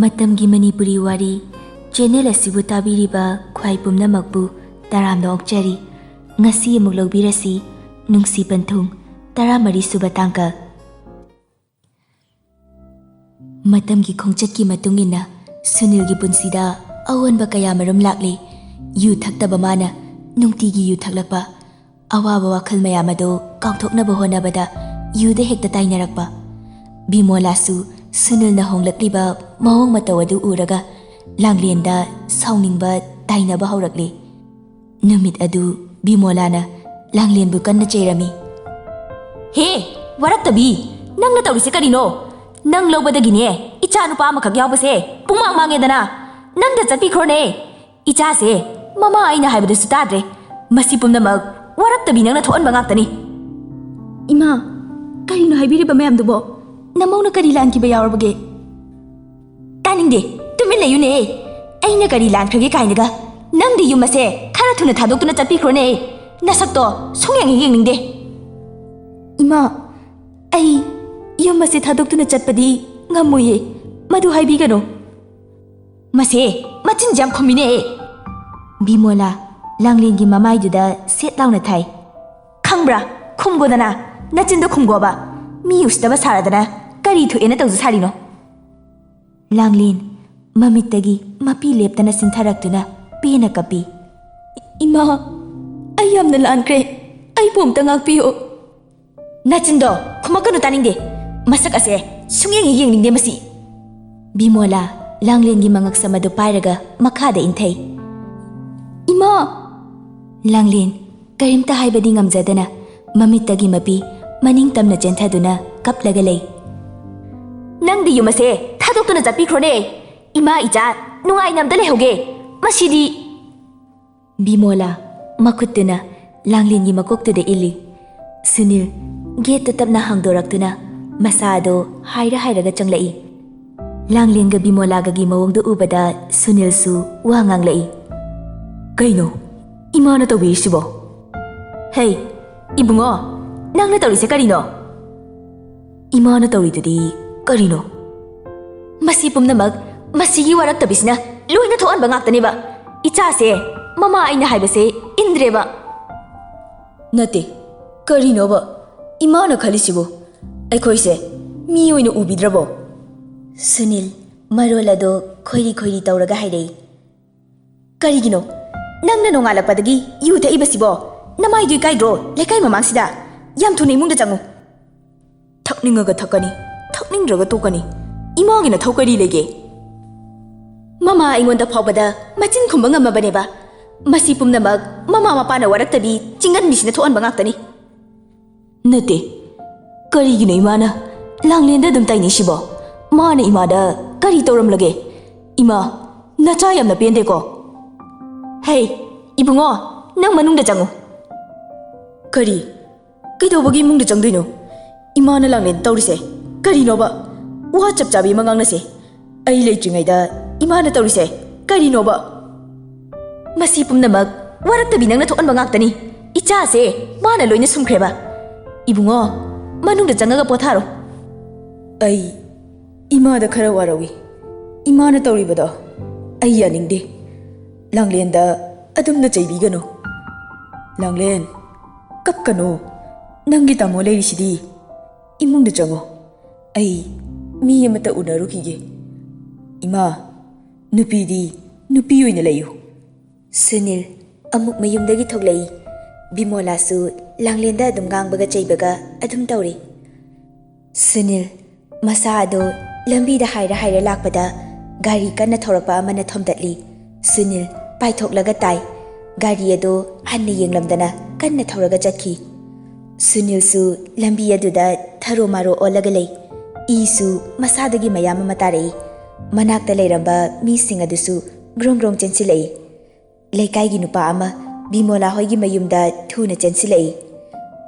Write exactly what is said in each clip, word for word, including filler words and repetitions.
ꯃꯇꯝꯒꯤ ꯃꯅꯤꯄꯨꯔꯤ ꯋꯥꯔꯤ ꯆꯦꯅꯦꯜ ꯑꯁꯤꯕꯨ ꯇꯥꯕꯤꯔꯤꯕ ꯈ꯭ꯋꯥꯏ ꯄꯨꯝꯅꯃꯛꯄꯨ ꯇꯔꯥꯝꯅ ꯑꯣꯛꯆꯔꯤ꯫ ꯉꯁꯤ ꯑꯃꯨꯛ ꯂꯧꯕꯤꯔꯁꯤ, ꯅꯨꯡꯁꯤ ꯄꯟꯊꯨꯡ ꯇꯔꯥꯃꯔꯤ ꯁꯨꯕ ꯇꯥꯡꯀꯛ꯫ ꯃꯇꯝꯒꯤ ꯈꯣꯡꯆꯠꯀꯤ ꯃꯇꯨꯡ ꯏꯟꯅ ꯁꯨꯅꯤꯜꯒꯤ ꯄꯨꯟꯁꯤꯗ ꯑꯑꯣꯟꯕ ꯀꯌꯥ ꯃꯔꯨꯝ ꯂꯥꯛꯂꯤ꯫ ꯌꯨ ꯊꯛꯇꯕ ꯃꯥꯅ ꯅꯨꯡꯇꯤꯒꯤ ꯌꯨ ꯊꯛꯂꯛꯄ, ꯑꯋꯥꯕ ꯋꯥꯈꯜ ꯃꯌꯥꯝ ꯑꯗꯨ ꯀꯥꯎꯊꯣꯛꯅꯕ ꯍꯣꯠꯅꯕꯗ ꯌꯨꯗ ꯍꯦꯛꯇ ꯇꯥꯏꯅꯔꯛꯄ꯫ ꯕꯤꯃꯣꯂꯥꯁꯨ ꯁꯨꯅꯤꯜꯅ ꯍꯣꯡꯂꯛꯂꯤꯕ ꯃꯑꯣꯡ ꯃꯇꯧ ꯑꯗꯨ ꯎꯔꯒ ꯂꯥꯡꯂꯦꯟꯗ ꯁꯥꯎꯅꯤꯡꯕ, ꯇꯥꯏꯅꯕ ꯍꯧꯔꯛꯂꯤ꯫ ꯅꯨꯃꯤꯠ ꯑꯗꯨ ꯕꯤꯃꯣꯂꯥꯅ ꯂꯥꯡꯂꯦꯟꯕꯨ ꯀꯟꯅ ꯆꯩꯔꯝꯃꯤ꯫ "ꯍꯦ, ꯋꯥꯔꯛꯇꯕꯤ, ꯅꯪꯅ ꯇꯧꯔꯤꯁꯦ ꯀꯔꯤꯅꯣ? ꯅꯪ ꯂꯧꯕꯗꯒꯤꯅꯦ ꯏꯆꯥ ꯅꯨꯄꯥ ꯑꯃꯈꯛ ꯌꯥꯎꯕꯁꯦ ꯄꯨꯡꯃꯥꯡ ꯃꯥꯡꯉꯦꯗꯅ꯫ ꯅꯪꯗ ꯆꯠꯄꯤꯈ꯭ꯔꯣꯅꯦ꯫ ꯏꯆꯥꯁꯦ ꯃꯃꯥ ꯑꯩꯅ ꯍꯥꯏꯕꯗꯨꯁꯨ ꯇꯥꯗ꯭ꯔꯦ꯫ ꯃꯁꯤ ꯄꯨꯝꯅꯃꯛ ꯋꯥꯔꯛꯇꯕꯤ ꯅꯪꯅ ꯊꯣꯛꯍꯟꯕ ꯉꯥꯛꯇꯅꯤ꯫" "ꯏꯃꯥ, ꯀꯔꯤꯅꯣ ꯍꯥꯏꯕꯤꯔꯤꯕ ꯃꯌꯥꯝꯗꯨꯕꯣ? ꯅꯃꯧꯅ ꯀꯔꯤ ꯂꯥꯟꯈꯤꯕ ꯌꯥꯎꯔꯕꯒꯦ?" "ꯇꯥꯅꯤꯡꯗꯦ, ꯇꯨꯃꯤꯟ ꯂꯩꯌꯨꯅꯦ꯫ ꯑꯩꯅ ꯀꯔꯤ ꯂꯥꯟꯈ꯭ꯔꯒꯦ ꯀꯥꯏꯅꯒ꯫ ꯅꯪꯗꯤ ꯌꯨꯝ ꯑꯁꯦ ꯈꯔ ꯊꯨꯅ ꯊꯥꯗꯣꯛꯇꯨꯅ ꯆꯠꯄꯤꯈ꯭ꯔꯣꯅꯦ꯫ ꯅꯁꯛꯇꯣ ꯁꯨꯡꯌꯦꯡ ꯍꯦꯛ ꯌꯦꯡꯅꯤꯡꯗꯦ꯫" "ꯏꯃꯥ, ꯑꯩ ꯌꯨꯝ ꯑꯁꯦ ꯊꯥꯗꯣꯛꯇꯨꯅ ꯆꯠꯄꯗꯤ ꯉꯝꯃꯣꯏꯌꯦ꯫ ꯃꯗꯨ ꯍꯥꯏꯕꯤꯒꯅꯨ꯫" "ꯃꯁꯦ ꯃꯆꯤꯟꯁꯦ ꯌꯥꯝ ꯈꯨꯝꯃꯤꯅꯦ꯫" ꯕꯤꯃꯣꯂꯥ ꯂꯥꯡꯂꯦꯟꯒꯤ ꯃꯃꯥꯏꯗꯨꯗ ꯁꯦꯠ ꯂꯥꯎꯅ ꯊꯥꯏ꯫ "ꯈꯪꯕ꯭ꯔꯥ? ꯈꯨꯝꯒꯣꯗꯅ, ꯅꯆꯤꯟꯗꯣ ꯈꯨꯝꯒꯣꯕ꯫ ꯃꯤ ꯎꯁꯤꯠꯇꯕ ꯁꯥꯔꯗꯅ ꯀꯔꯤ ꯊꯣꯛꯑꯦꯅ ꯇꯧꯖ ꯁꯥꯔꯤꯅꯣ?" ꯂꯥꯡꯂꯦꯟ ꯃꯃꯤꯠꯇꯒꯤ ꯃꯄꯤ ꯂꯦꯞꯇꯅ ꯆꯤꯟꯊꯔꯛꯇꯨꯅ ꯄꯦꯟꯅ ꯀꯞꯄꯤ꯫ "ꯏꯃꯥ, ꯑꯩ ꯌꯥꯝꯅ ꯂꯥꯟꯈ꯭ꯔꯦ꯫ ꯑꯩꯕꯨ ꯑꯝꯇ ꯉꯥꯛꯄꯤꯌꯨ꯫" "ꯅꯆꯤꯟꯗꯣ ꯈꯨꯝꯃꯛꯀꯅꯨ, ꯇꯥꯅꯤꯡꯗꯦ꯫ ꯃꯁꯛ ꯑꯁꯦ ꯁꯨꯡꯌꯦꯡ ꯍꯦꯛ ꯌꯦꯡꯅꯤꯡꯗꯦ ꯃꯁꯤ꯫" ꯕꯤꯃꯣꯂꯥ ꯂꯥꯡꯂꯦꯟꯒꯤ ꯃꯉꯛꯁꯝ ꯑꯗꯨ ꯄꯥꯏꯔꯒ ꯃꯈꯥꯗ ꯏꯟꯊꯩ꯫ "ꯏꯃꯥ!" ꯂꯥꯡꯂꯦꯟ ꯀꯔꯤꯝꯇ ꯍꯥꯏꯕꯗꯤ ꯉꯝꯖꯗꯅ ꯃꯃꯤꯠꯇꯒꯤ ꯃꯄꯤ ꯃꯅꯤꯡ ꯇꯝꯅ ꯆꯦꯟꯊꯗꯨꯅ ꯀꯞꯂꯒ ꯂꯩ꯫ "ꯅꯪꯗꯤ ꯌꯨꯝ ꯑꯁꯦ ꯊꯥꯗꯣꯛꯇꯨꯅ ꯆꯠꯄꯤꯈ꯭ꯔꯣꯅꯦ꯫ ꯏꯃꯥ ꯏꯆꯥ ꯅꯨꯡꯉꯥꯏꯅ ꯑꯝꯇ ꯂꯩꯍꯧꯒꯦ꯫ ꯃꯁꯤꯗꯤ꯫" ꯕꯤꯃꯣꯂꯥ ꯃꯈꯨꯠꯇꯨꯅ ꯂꯥꯡꯂꯦꯟꯒꯤ ꯃꯀꯣꯛꯇꯨꯗ ꯏꯜꯂꯤ꯫ ꯁꯨꯅꯤꯜ ꯒꯦꯠꯇꯨ ꯇꯞꯅ ꯍꯥꯡꯗꯣꯔꯛꯇꯨꯅ ꯃꯁꯥ ꯑꯗꯣ ꯍꯥꯏꯔ ꯍꯥꯏꯔꯒ ꯆꯪꯂꯛꯏ꯫ ꯂꯥꯡꯂꯦꯟꯒ ꯕꯤꯃꯣꯂꯥꯒꯒꯤ ꯃꯑꯣꯡꯗꯨ ꯎꯕꯗ ꯁꯨꯅꯤꯜꯁꯨ ꯋꯥ ꯉꯥꯡꯂꯛꯏ꯫ "ꯀꯩꯅꯣ? ꯏꯃꯥꯅ ꯇꯧꯕꯤꯔꯤꯁꯤꯕꯣ?" "ꯍꯩ, ꯏꯕꯨꯡꯉꯣ, ꯅꯪꯅ ꯇꯧꯔꯤꯁꯦ ꯀꯔꯤꯅꯣ?" "ꯏꯃꯥꯅ ꯇꯧꯔꯤꯗꯨꯗꯤ ꯀꯔꯤꯅꯣ?" "ꯃꯁꯤ ꯄꯨꯝꯅꯃꯛ ꯃꯁꯤꯒꯤ ꯋꯥꯔꯛꯇꯕꯤꯁꯤꯅ ꯂꯣꯏꯅ ꯊꯣꯛꯍꯟꯕ ꯉꯥꯛꯇꯅꯦꯕ꯫ ꯏꯆꯥꯁꯦ ꯃꯃꯥ ꯑꯩꯅ ꯍꯥꯏꯕꯁꯦ ꯏꯟꯗ꯭ꯔꯦꯕ꯫ ꯅꯠꯇꯦ, ꯀꯔꯤꯅꯣꯕ ꯏꯃꯥꯅ ꯈꯜꯂꯤꯁꯤꯕꯨ? ꯑꯩꯈꯣꯏꯁꯦ ꯃꯤ ꯑꯣꯏꯅ ꯎꯕꯤꯗ꯭ꯔꯕꯣ? ꯁꯨꯅꯤꯜ ꯃꯔꯣꯜ ꯑꯗꯣ ꯈꯣꯏꯔꯤ ꯈꯣꯏꯔꯤ ꯇꯧꯔꯒ ꯍꯥꯏꯔꯛꯏ꯫ ꯀꯔꯤꯒꯤꯅꯣ? ꯅꯪꯅ ꯅꯣꯡꯉꯥꯜꯂꯛꯄꯗꯒꯤ ꯌꯨ ꯊꯛꯏꯕꯁꯤꯕꯣ? ꯅꯃꯥꯏꯗꯨ ꯏꯀꯥꯏꯗ꯭ꯔꯣ? ꯂꯩꯀꯥꯏ ꯃꯃꯥꯡꯁꯤꯗ꯫ ꯌꯥꯝ ꯊꯨꯅ ꯏꯃꯨꯡꯗ ꯆꯪꯉꯨ꯫ ꯊꯛꯅꯤꯡꯉꯒ ꯊꯛꯀꯅꯤ, ꯊꯛꯅꯤꯡꯗ꯭ꯔꯒ ꯇꯣꯛꯀꯅꯤ꯫ ꯏꯃꯥꯒꯤ ꯅꯊꯧ ꯀꯔꯤ ꯂꯩꯒꯦ? ꯃꯃꯥ ꯑꯩꯉꯣꯟꯗ ꯐꯥꯎꯕꯗ ꯃꯆꯤꯟ ꯈꯨꯝꯕ ꯉꯝꯃꯕꯅꯦꯕ꯫ ꯃꯁꯤ ꯄꯨꯝꯅꯃꯛ ꯃꯃꯥ ꯃꯄꯥꯅ ꯋꯥꯔꯛꯇꯕꯤ ꯆꯤꯡꯒꯟꯕꯤꯁꯤꯅ ꯊꯣꯛꯍꯟꯕ ꯉꯥꯛꯇꯅꯤ꯫ ꯅꯠꯇꯦ, ꯀꯔꯤꯒꯤꯅꯣ ꯏꯃꯥꯅ ꯂꯥꯡꯂꯦꯟꯗ ꯑꯗꯨꯝ ꯇꯥꯏꯅꯩꯁꯤꯕꯣ? ꯃꯥꯅ ꯏꯃꯥꯗ ꯀꯔꯤ ꯇꯧꯔꯝꯂꯒꯦ? ꯏꯃꯥ, ꯅꯆꯥ ꯌꯥꯝꯅ ꯄꯦꯟꯗꯦꯀꯣ꯫ ꯍꯦ, ꯏꯕꯨꯡꯉꯣ, ꯅꯪ ꯃꯅꯨꯡꯗ ꯆꯪꯉꯨ꯫ ꯀꯔꯤ? ꯀꯩꯗꯧꯕꯒꯤ ꯏꯃꯨꯡꯗ ꯆꯪꯗꯣꯏꯅꯣ? ꯏꯃꯥꯅ ꯂꯥꯡꯂꯦꯟ ꯇꯧꯔꯤꯁꯦ ꯀꯔꯤꯅꯣꯕ? ꯋꯥ ꯆꯞ ꯆꯥꯕꯤ ꯑꯃ ꯉꯥꯡꯅꯁꯦ꯫ ꯑꯩ ꯂꯩꯇ꯭ꯔꯤꯉꯩꯗ ꯏꯃꯥꯅ ꯇꯧꯔꯤꯁꯦ ꯀꯔꯤꯅꯣꯕ? ꯃꯁꯤ ꯄꯨꯝꯅꯃꯛ ꯋꯥꯔꯛꯇꯕꯤ ꯅꯪꯅ ꯊꯣꯛꯍꯟꯕ ꯉꯥꯛꯇꯅꯤ꯫ ꯏꯆꯥꯁꯦ ꯃꯥꯅ ꯂꯣꯏꯅ ꯁꯨꯝꯈ꯭ꯔꯦꯕ꯫ ꯏꯕꯨꯡꯉꯣ, ꯃꯅꯨꯡꯗ ꯆꯪꯉꯒ ꯄꯣꯊꯥꯔꯣ꯫ ꯑꯩ ꯏꯃꯥꯗ ꯈꯔ ꯋꯥꯔꯧꯏ꯫ ꯏꯃꯥꯅ ꯇꯧꯔꯤꯕꯗꯣ ꯑꯩ ꯌꯥꯅꯤꯡꯗꯦ꯫ ꯂꯥꯡꯂꯦꯟꯗ ꯑꯗꯨꯝꯅ ꯆꯩꯕꯤꯒꯅꯨ꯫ ꯂꯥꯡꯂꯦꯟ, ꯀꯞꯀꯅꯨ꯫ ꯅꯪꯒꯤ ꯇꯥꯃꯣ ꯂꯩꯔꯤꯁꯤꯗꯤ꯫ ꯏꯃꯨꯡꯗ ꯆꯪꯉꯣ꯫ ꯑꯩ ꯃꯤ ꯑꯃꯇ ꯎꯅꯔꯨꯈꯤꯒꯦ꯫ ꯏꯃꯥ, ꯅꯨꯄꯤꯗꯤ ꯅꯨꯄꯤ ꯑꯣꯏꯅ ꯂꯩꯌꯨ꯫ ꯁꯨꯅꯤꯜ ꯑꯃꯨꯛ ꯃꯌꯨꯝꯗꯒꯤ ꯊꯣꯛꯂꯛꯏ꯫ ꯕꯤꯃꯣꯂꯥꯁꯨ ꯂꯥꯡꯂꯦꯟꯗ ꯑꯗꯨꯝ ꯉꯥꯡꯕꯒ ꯆꯩꯕꯒ ꯑꯗꯨꯝ ꯇꯧꯔꯤ꯫ ꯁꯨꯅꯤꯜ ꯃꯁꯥ ꯑꯗꯨ ꯂꯝꯕꯤꯗ ꯍꯥꯏꯔ ꯍꯥꯏꯔ ꯂꯥꯛꯄꯗ ꯒꯥꯔꯤ ꯀꯟꯅ ꯊꯧꯔꯛꯄ ꯑꯃꯅ ꯊꯣꯝꯗꯠꯂꯤ꯫ ꯁꯨꯅꯤꯜ ꯄꯥꯏꯊꯣꯛꯂꯒ ꯇꯥꯏ꯫ ꯒꯥꯔꯤ ꯑꯗꯨ ꯍꯟꯅ ꯌꯦꯡꯂꯝꯗꯅ ꯀꯟꯅ ꯊꯧꯔꯒ ꯆꯠꯈꯤ꯫ ꯁꯨꯅꯤꯜꯁꯨ ꯂꯝꯕꯤ ꯑꯗꯨꯗ ꯊꯔꯣ ꯃꯥꯔꯣ ꯑꯣꯜꯂꯒ ꯂꯩ꯫ ꯏꯁꯨ ꯃꯁꯥꯗꯒꯤ ꯃꯌꯥꯝ ꯑꯃ ꯇꯥꯔꯛꯏ꯫ ꯃꯅꯥꯛꯇ ꯂꯩꯔꯝꯕ ꯃꯤꯁꯤꯡ ꯑꯗꯨꯁꯨ ꯒ꯭ꯔꯣꯡ ꯒ꯭ꯔꯣꯡ ꯆꯦꯟꯁꯤꯜꯂꯛꯏ꯫ ꯂꯩꯀꯥꯏꯒꯤ ꯅꯨꯄꯥ ꯑꯃ ꯕꯤꯃꯣꯂꯥ ꯍꯣꯏꯒꯤ ꯃꯌꯨꯝꯗ ꯊꯨꯅ ꯆꯦꯟꯁꯤꯜꯂꯛꯏ꯫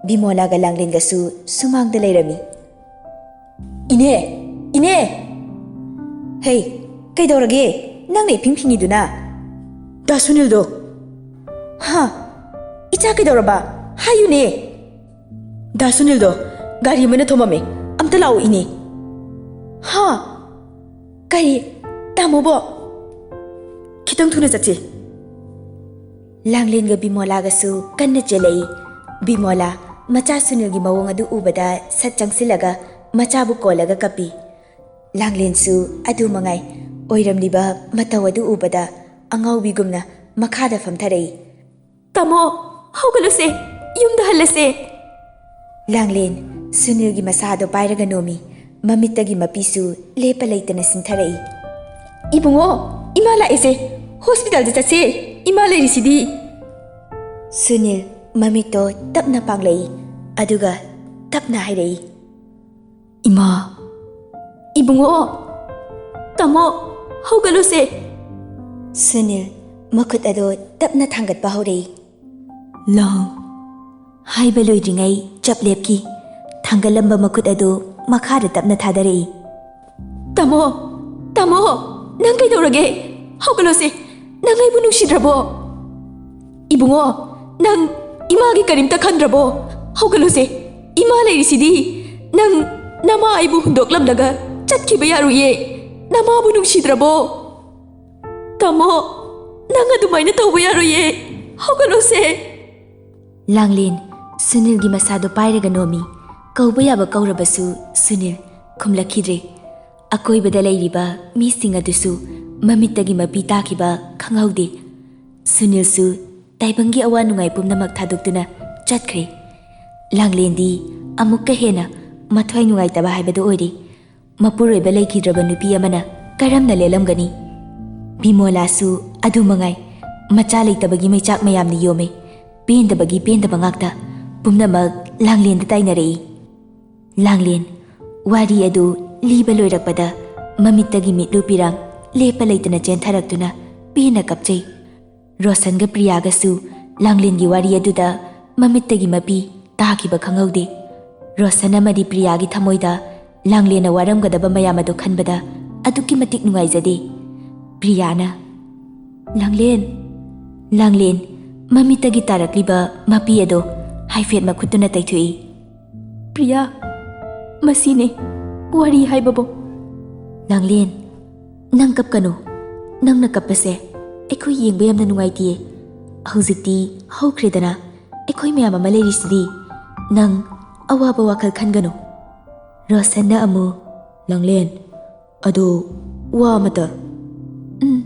ꯕꯤꯃꯣꯂꯥꯒ ꯂꯥꯡꯂꯦꯟꯒꯁꯨ ꯁꯨꯃꯥꯡꯗ ꯂꯩꯔꯝꯃꯤ꯫ "ꯏꯅꯦ! ꯏꯅꯦ!" "ꯍꯩ, ꯀꯩꯗꯧꯔꯒꯦ? ꯅꯪꯅ ꯏꯐꯤꯡ ꯐꯤꯡꯉꯤꯗꯨꯅ?" "ꯗꯥ ꯁꯨꯅꯤꯜꯗꯣ!" "ꯍꯥ? ꯏꯆꯥ ꯀꯩꯗꯧꯔꯕ? ꯍꯥꯏꯌꯨꯅꯦ!" "ꯗꯥ ꯁꯨꯅꯤꯜꯗꯣ ꯒꯥꯔꯤ ꯑꯃꯅ ꯊꯣꯝꯃꯝꯃꯦ꯫ ꯑꯝꯇ ꯂꯥꯛꯑꯣ, ꯏꯅꯦ!" "ꯍꯥ? ꯀꯔꯤ? ꯇꯥꯃꯣꯕꯣ, ꯈꯤꯇꯪ ꯊꯨꯅ ꯆꯠꯁꯤ꯫ ꯂꯥꯡꯂꯦꯟꯒ ꯕꯤꯃꯣꯂꯥꯒꯁꯨ ꯀꯟꯅ ꯆꯦꯜꯂꯛꯏ꯫ ꯕꯤꯃꯣꯂꯥ ꯃꯆꯥ ꯁꯨꯅꯤꯜꯒꯤ ꯃꯑꯣꯡ ꯑꯗꯨ ꯎꯕꯗ ꯁꯠ ꯆꯪꯁꯤꯜꯂꯒ ꯃꯆꯥꯕꯨ ꯀꯣꯜꯂꯒ ꯀꯞꯄꯤ꯫ ꯂꯥꯡꯂꯦꯟꯁꯨ ꯑꯗꯨ ꯃꯉꯥꯏ꯫ ꯑꯣꯏꯔꯝꯂꯤꯕ ꯃꯇꯧ ꯑꯗꯨ ꯎꯕꯗ ꯑꯉꯥꯎꯕꯤꯒꯨꯝꯅ ꯃꯈꯥꯗ ꯐꯝꯊꯔꯛꯏ꯫ "ꯇꯥꯃꯣ, ꯍꯧꯒꯠꯂꯨꯁꯦ, ꯌꯨꯝꯗ ꯍꯜꯂꯁꯦ꯫" ꯂꯥꯡꯂꯦꯟ ꯁꯨꯅꯤꯜꯒꯤ ꯃꯁꯥꯗꯣ ꯄꯥꯏꯔꯒ ꯅꯣꯝꯃꯤ꯫ ꯃꯃꯤꯠꯇꯒꯤ ꯃꯄꯤꯁꯨ ꯂꯦꯞꯄ ꯂꯩꯇꯅ ꯁꯤꯟꯊꯔꯛꯏ꯫ "ꯏꯕꯨꯡꯉꯣ, ꯏꯃꯥ ꯂꯥꯛꯑꯦꯁꯦ, ꯍꯣꯁꯄꯤꯇꯥꯜꯗ ꯆꯠꯁꯦ, ꯏꯃꯥ ꯂꯩꯔꯤꯁꯤꯗꯤ꯫" ꯁꯨꯅꯤꯜ ꯃꯃꯤꯠꯇꯣ ꯇꯞꯅ ꯄꯥꯡꯂꯛꯏ, ꯑꯗꯨꯒ ꯇꯞꯅ ꯍꯥꯏꯔꯛꯏ, "ꯏꯃꯥ꯫" "ꯏꯕꯨꯡꯉꯣ, ꯇꯥꯃꯣ, ꯍꯧꯒꯠꯂꯨꯁꯦ꯫" ꯁꯨꯅꯤꯜ ꯃꯈꯨꯠ ꯑꯗꯣ ꯇꯞꯅ ꯊꯥꯡꯒꯠꯄ ꯍꯧꯔꯛꯏ꯫ "ꯂꯥꯡ꯫" ꯍꯥꯏꯕ ꯂꯣꯏꯗ꯭ꯔꯤꯉꯩ ꯆꯞ ꯂꯦꯞꯈꯤ꯫ ꯊꯥꯡꯒꯠꯂꯝꯕ ꯃꯈꯨꯠ ꯑꯗꯨ ꯃꯈꯥꯗ ꯇꯞꯅ ꯊꯥꯗꯔꯛꯏ꯫ "ꯇꯥꯃꯣ, ꯇꯥꯃꯣ, ꯅꯪ ꯀꯩꯗꯧꯔꯒꯦ? ꯍꯧꯒꯠꯂꯣꯁꯦ꯫ ꯅꯪ ꯑꯩꯕꯨ ꯅꯨꯡꯁꯤꯗ꯭ꯔꯕꯣ? ꯏꯕꯨꯡꯉꯣ, ꯅꯪ ꯏꯃꯥꯒꯤ ꯀꯔꯤꯝꯇ ꯈꯟꯗ꯭ꯔꯕꯣ? ꯍꯧꯒꯠꯂꯣꯁꯦ꯫ ꯏꯃꯥ ꯂꯩꯔꯤꯁꯤꯗꯤ꯫ ꯅꯪ ꯅꯃꯥ ꯑꯩꯕꯨ ꯍꯨꯟꯗꯣꯛꯂꯝꯂꯒ ꯆꯠꯈꯤꯕ ꯌꯥꯔꯣꯏꯌꯦ꯫ ꯅꯃꯥꯕꯨ ꯅꯨꯡꯁꯤꯗ꯭ꯔꯕꯣ? ꯇꯥꯃꯣ, ꯅꯪ ꯑꯗꯨꯃꯥꯏꯅ ꯇꯧꯕ ꯌꯥꯔꯣꯏꯌꯦ꯫ ꯍꯧꯒꯠꯂꯣꯁꯦ꯫" ꯂꯥꯡꯂꯦꯟ ꯁꯨꯅꯤꯜꯒꯤ ꯃꯁꯥꯗꯣ ꯄꯥꯏꯔꯒ ꯅꯣꯝꯃꯤ꯫ ꯀꯧꯕ ꯌꯥꯕ ꯀꯧꯔꯕꯁꯨ ꯁꯨꯅꯤꯜ ꯈꯨꯝꯂꯛꯈꯤꯗ꯭ꯔꯦ꯫ ꯑꯀꯣꯏꯕꯗ ꯂꯩꯔꯤꯕ ꯃꯤꯁꯤꯡ ꯑꯗꯨꯁꯨ ꯃꯃꯤꯠꯇꯒꯤ ꯃꯄꯤ ꯇꯥꯈꯤꯕ ꯈꯪꯍꯧꯗꯦ꯫ ꯁꯨꯅꯤꯜꯁꯨ ꯇꯥꯏꯕꯪꯒꯤ ꯑꯋꯥ ꯅꯨꯡꯉꯥꯏ ꯄꯨꯝꯅꯃꯛ ꯊꯥꯗꯣꯛꯇꯨꯅ ꯆꯠꯈ꯭ꯔꯦ꯫ ꯂꯥꯡꯂꯦꯟꯗꯤ ꯑꯃꯨꯛꯀ ꯍꯦꯟꯅ ꯃꯊ꯭ꯋꯥꯏ ꯅꯨꯡꯉꯥꯏꯇꯕ ꯍꯥꯏꯕꯗꯨ ꯑꯣꯏꯔꯦ꯫ ꯃꯄꯨꯔꯣꯏꯕ ꯂꯩꯈꯤꯗ꯭ꯔꯕ ꯅꯨꯄꯤ ꯑꯃꯅ ꯀꯔꯝꯅ ꯂꯦꯜꯂꯝꯒꯅꯤ? ꯕꯤꯃꯣꯂꯥꯁꯨ ꯑꯗꯨ ꯃꯉꯥꯏ, ꯃꯆꯥ ꯂꯩꯇꯕꯒꯤ ꯃꯩꯆꯥꯛ ꯃꯌꯥꯝꯅ ꯌꯣꯝꯃꯦ꯫ ꯄꯦꯟꯗꯕꯒꯤ ꯄꯦꯟꯗꯕ ꯉꯥꯛꯇ꯫ ꯄꯨꯝꯅꯃꯛ ꯂꯥꯡꯂꯦꯟꯗ ꯇꯥꯏꯅꯔꯛꯏ꯫ ꯂꯥꯡꯂꯦꯟ ꯋꯥꯔꯤ ꯑꯗꯨ ꯂꯤꯕ ꯂꯣꯏꯔꯛꯄꯗ ꯃꯃꯤꯠꯇꯒꯤ ꯃꯤꯠꯂꯨ ꯄꯤꯔꯥꯡ ꯂꯦꯞꯄ ꯂꯩꯇꯅ ꯆꯦꯟꯊꯔꯛꯇꯨꯅ ꯄꯦꯟꯅ ꯀꯞꯆꯩ꯫ ꯔꯣꯁꯟꯒ ꯄ꯭ꯔꯤꯌꯥꯒꯁꯨ ꯂꯥꯡꯂꯦꯟꯒꯤ ꯋꯥꯔꯤ ꯑꯗꯨꯗ ꯃꯃꯤꯠꯇꯒꯤ ꯃꯄꯤ ꯇꯥꯈꯤꯕ ꯈꯪꯍꯧꯗꯦ꯫ ꯔꯣꯁꯟ ꯑꯃꯗꯤ ꯄ꯭ꯔꯤꯌꯥꯒꯤ ꯊꯃꯣꯏꯗ ꯂꯥꯡꯂꯦꯟꯅ ꯋꯥꯔꯝꯒꯗꯕ ꯃꯌꯥꯝ ꯑꯗꯨ ꯈꯟꯕꯗ ꯑꯗꯨꯛꯀꯤ ꯃꯇꯤꯛ ꯅꯨꯡꯉꯥꯏꯖꯗꯦ꯫ ꯄ꯭ꯔꯤꯌꯥꯅ, "ꯂꯥꯡꯂꯦꯟ!" ꯂꯥꯡꯂꯦꯟ ꯃꯃꯤꯠꯇꯒꯤ ꯇꯥꯔꯛꯂꯤꯕ ꯃꯄꯤ ꯑꯗꯨ ꯍꯥꯏꯐꯦꯠ ꯃꯈꯨꯠꯇꯨꯅ ꯇꯩꯊꯣꯛꯏ꯫ "ꯄ꯭ꯔꯤꯌꯥ, ꯃꯁꯤꯅꯦ ꯋꯥꯔꯤ ꯍꯥꯏꯕꯕꯨ꯫" ꯂꯥꯡꯂꯦꯟ, ꯅꯪ ꯀꯞꯀꯅꯨ꯫ ꯅꯪꯅ ꯀꯞꯄꯁꯦ ꯑꯩꯈꯣꯏ ꯌꯦꯡꯕ ꯌꯥꯝꯅ ꯅꯨꯡꯉꯥꯏꯇꯤꯌꯦ꯫ ꯍꯧꯖꯤꯛꯇꯤ ꯍꯧꯈ꯭ꯔꯦꯗꯅ, ꯑꯩꯈꯣꯏ ꯃꯌꯥꯝ ꯑꯃ ꯂꯩꯔꯤꯁꯤꯗꯤ꯫ ꯅꯪ ꯑꯋꯥꯕ ꯋꯥꯈꯜ ꯈꯟꯒꯅꯨ꯫ ꯔꯣꯁꯟꯅ ꯑꯃꯨꯛ, "ꯂꯥꯡꯂꯦꯟ, ꯑꯗꯣ ꯋꯥ ꯑꯃꯇ?" "ꯎꯝ,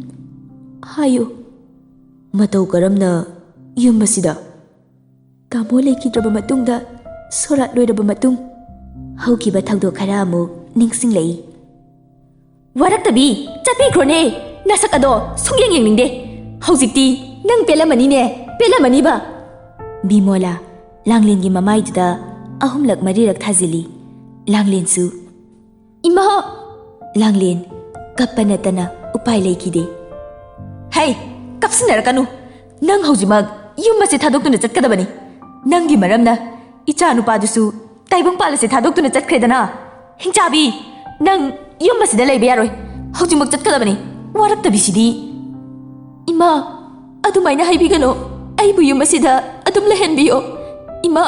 ꯍꯥꯏꯌꯨ꯫" "ꯃꯇꯧ ꯀꯔꯝꯅ ꯌꯨꯝ ꯑꯁꯤꯗ?" "ꯇꯥꯃꯣ ꯂꯩꯈꯤꯗ꯭ꯔꯕ ꯃꯇꯨꯡꯗ, ꯁꯣꯔꯥꯠ ꯂꯣꯏꯔꯕ ꯃꯇꯨꯡ, ꯍꯧꯈꯤꯕ ꯊꯧꯗꯣꯛ ꯈꯔ ꯑꯃꯨꯛ ꯅꯤꯡꯁꯤꯡꯂꯛꯏ꯫" "ꯋꯥꯔꯛꯇꯕꯤ, ꯆꯠꯄꯤꯈ꯭ꯔꯣꯅꯦ꯫ ꯅꯁꯛ ꯑꯗꯣ ꯁꯨꯡꯌꯦꯡ ꯌꯦꯡꯅꯤꯡꯗꯦ꯫ ꯍꯧꯖꯤꯛꯇꯤ ꯅꯪ ꯄꯦꯜꯂꯝꯃꯅꯤꯅꯦ, ꯄꯦꯜꯂꯝꯃꯅꯤꯕ꯫" ꯕꯤꯃꯣꯂꯥ ꯂꯥꯡꯂꯦꯟꯒꯤ ꯃꯃꯥꯏꯗꯨꯗ ꯑꯍꯨꯝꯂꯛ ꯃꯔꯤꯔꯛ ꯊꯥꯖꯤꯜꯂꯤ꯫ ꯂꯥꯡꯂꯦꯟꯁꯨ, "ꯏꯃꯥ!" ꯂꯥꯡꯂꯦꯟ ꯀꯞꯄ ꯅꯠꯇꯅ ꯎꯄꯥꯏ ꯂꯩꯈꯤꯗꯦ꯫ "ꯍꯩ, ꯀꯞꯁꯤꯟꯅꯔꯛꯀꯅꯨ꯫ ꯅꯪ ꯍꯧꯖꯤꯛꯃꯛ ꯌꯨꯝ ꯑꯁꯤ ꯊꯥꯗꯣꯛꯇꯨꯅ ꯆꯠꯀꯗꯕꯅꯤ꯫ ꯅꯪꯒꯤ ꯃꯔꯝꯅ ꯏꯆꯥ ꯅꯨꯄꯥꯗꯨꯁꯨ ꯇꯥꯏꯕꯪꯄꯥꯜ ꯑꯁꯤ ꯊꯥꯗꯣꯛꯇꯨꯅ ꯆꯠꯈ꯭ꯔꯦꯗꯅ꯫ ꯍꯤꯡꯆꯥꯕꯤ, ꯅꯪ ꯌꯨꯝ ꯑꯁꯤꯗ ꯂꯩꯕ ꯌꯥꯔꯣꯏ꯫ ꯍꯧꯖꯤꯛꯃꯛ ꯆꯠꯀꯗꯕꯅꯤ꯫ ꯋꯥꯔꯛꯇꯕꯤꯁꯤꯗꯤ꯫" "ꯏꯃꯥ, ꯑꯗꯨꯃꯥꯏꯅ ꯍꯥꯏꯕꯤꯒꯅꯨ꯫ ꯑꯩꯕꯨ ꯌꯨꯝ ꯑꯁꯤꯗ ꯑꯗꯨꯝ ꯂꯩꯍꯟꯕꯤꯌꯣ꯫ ꯏꯃꯥ,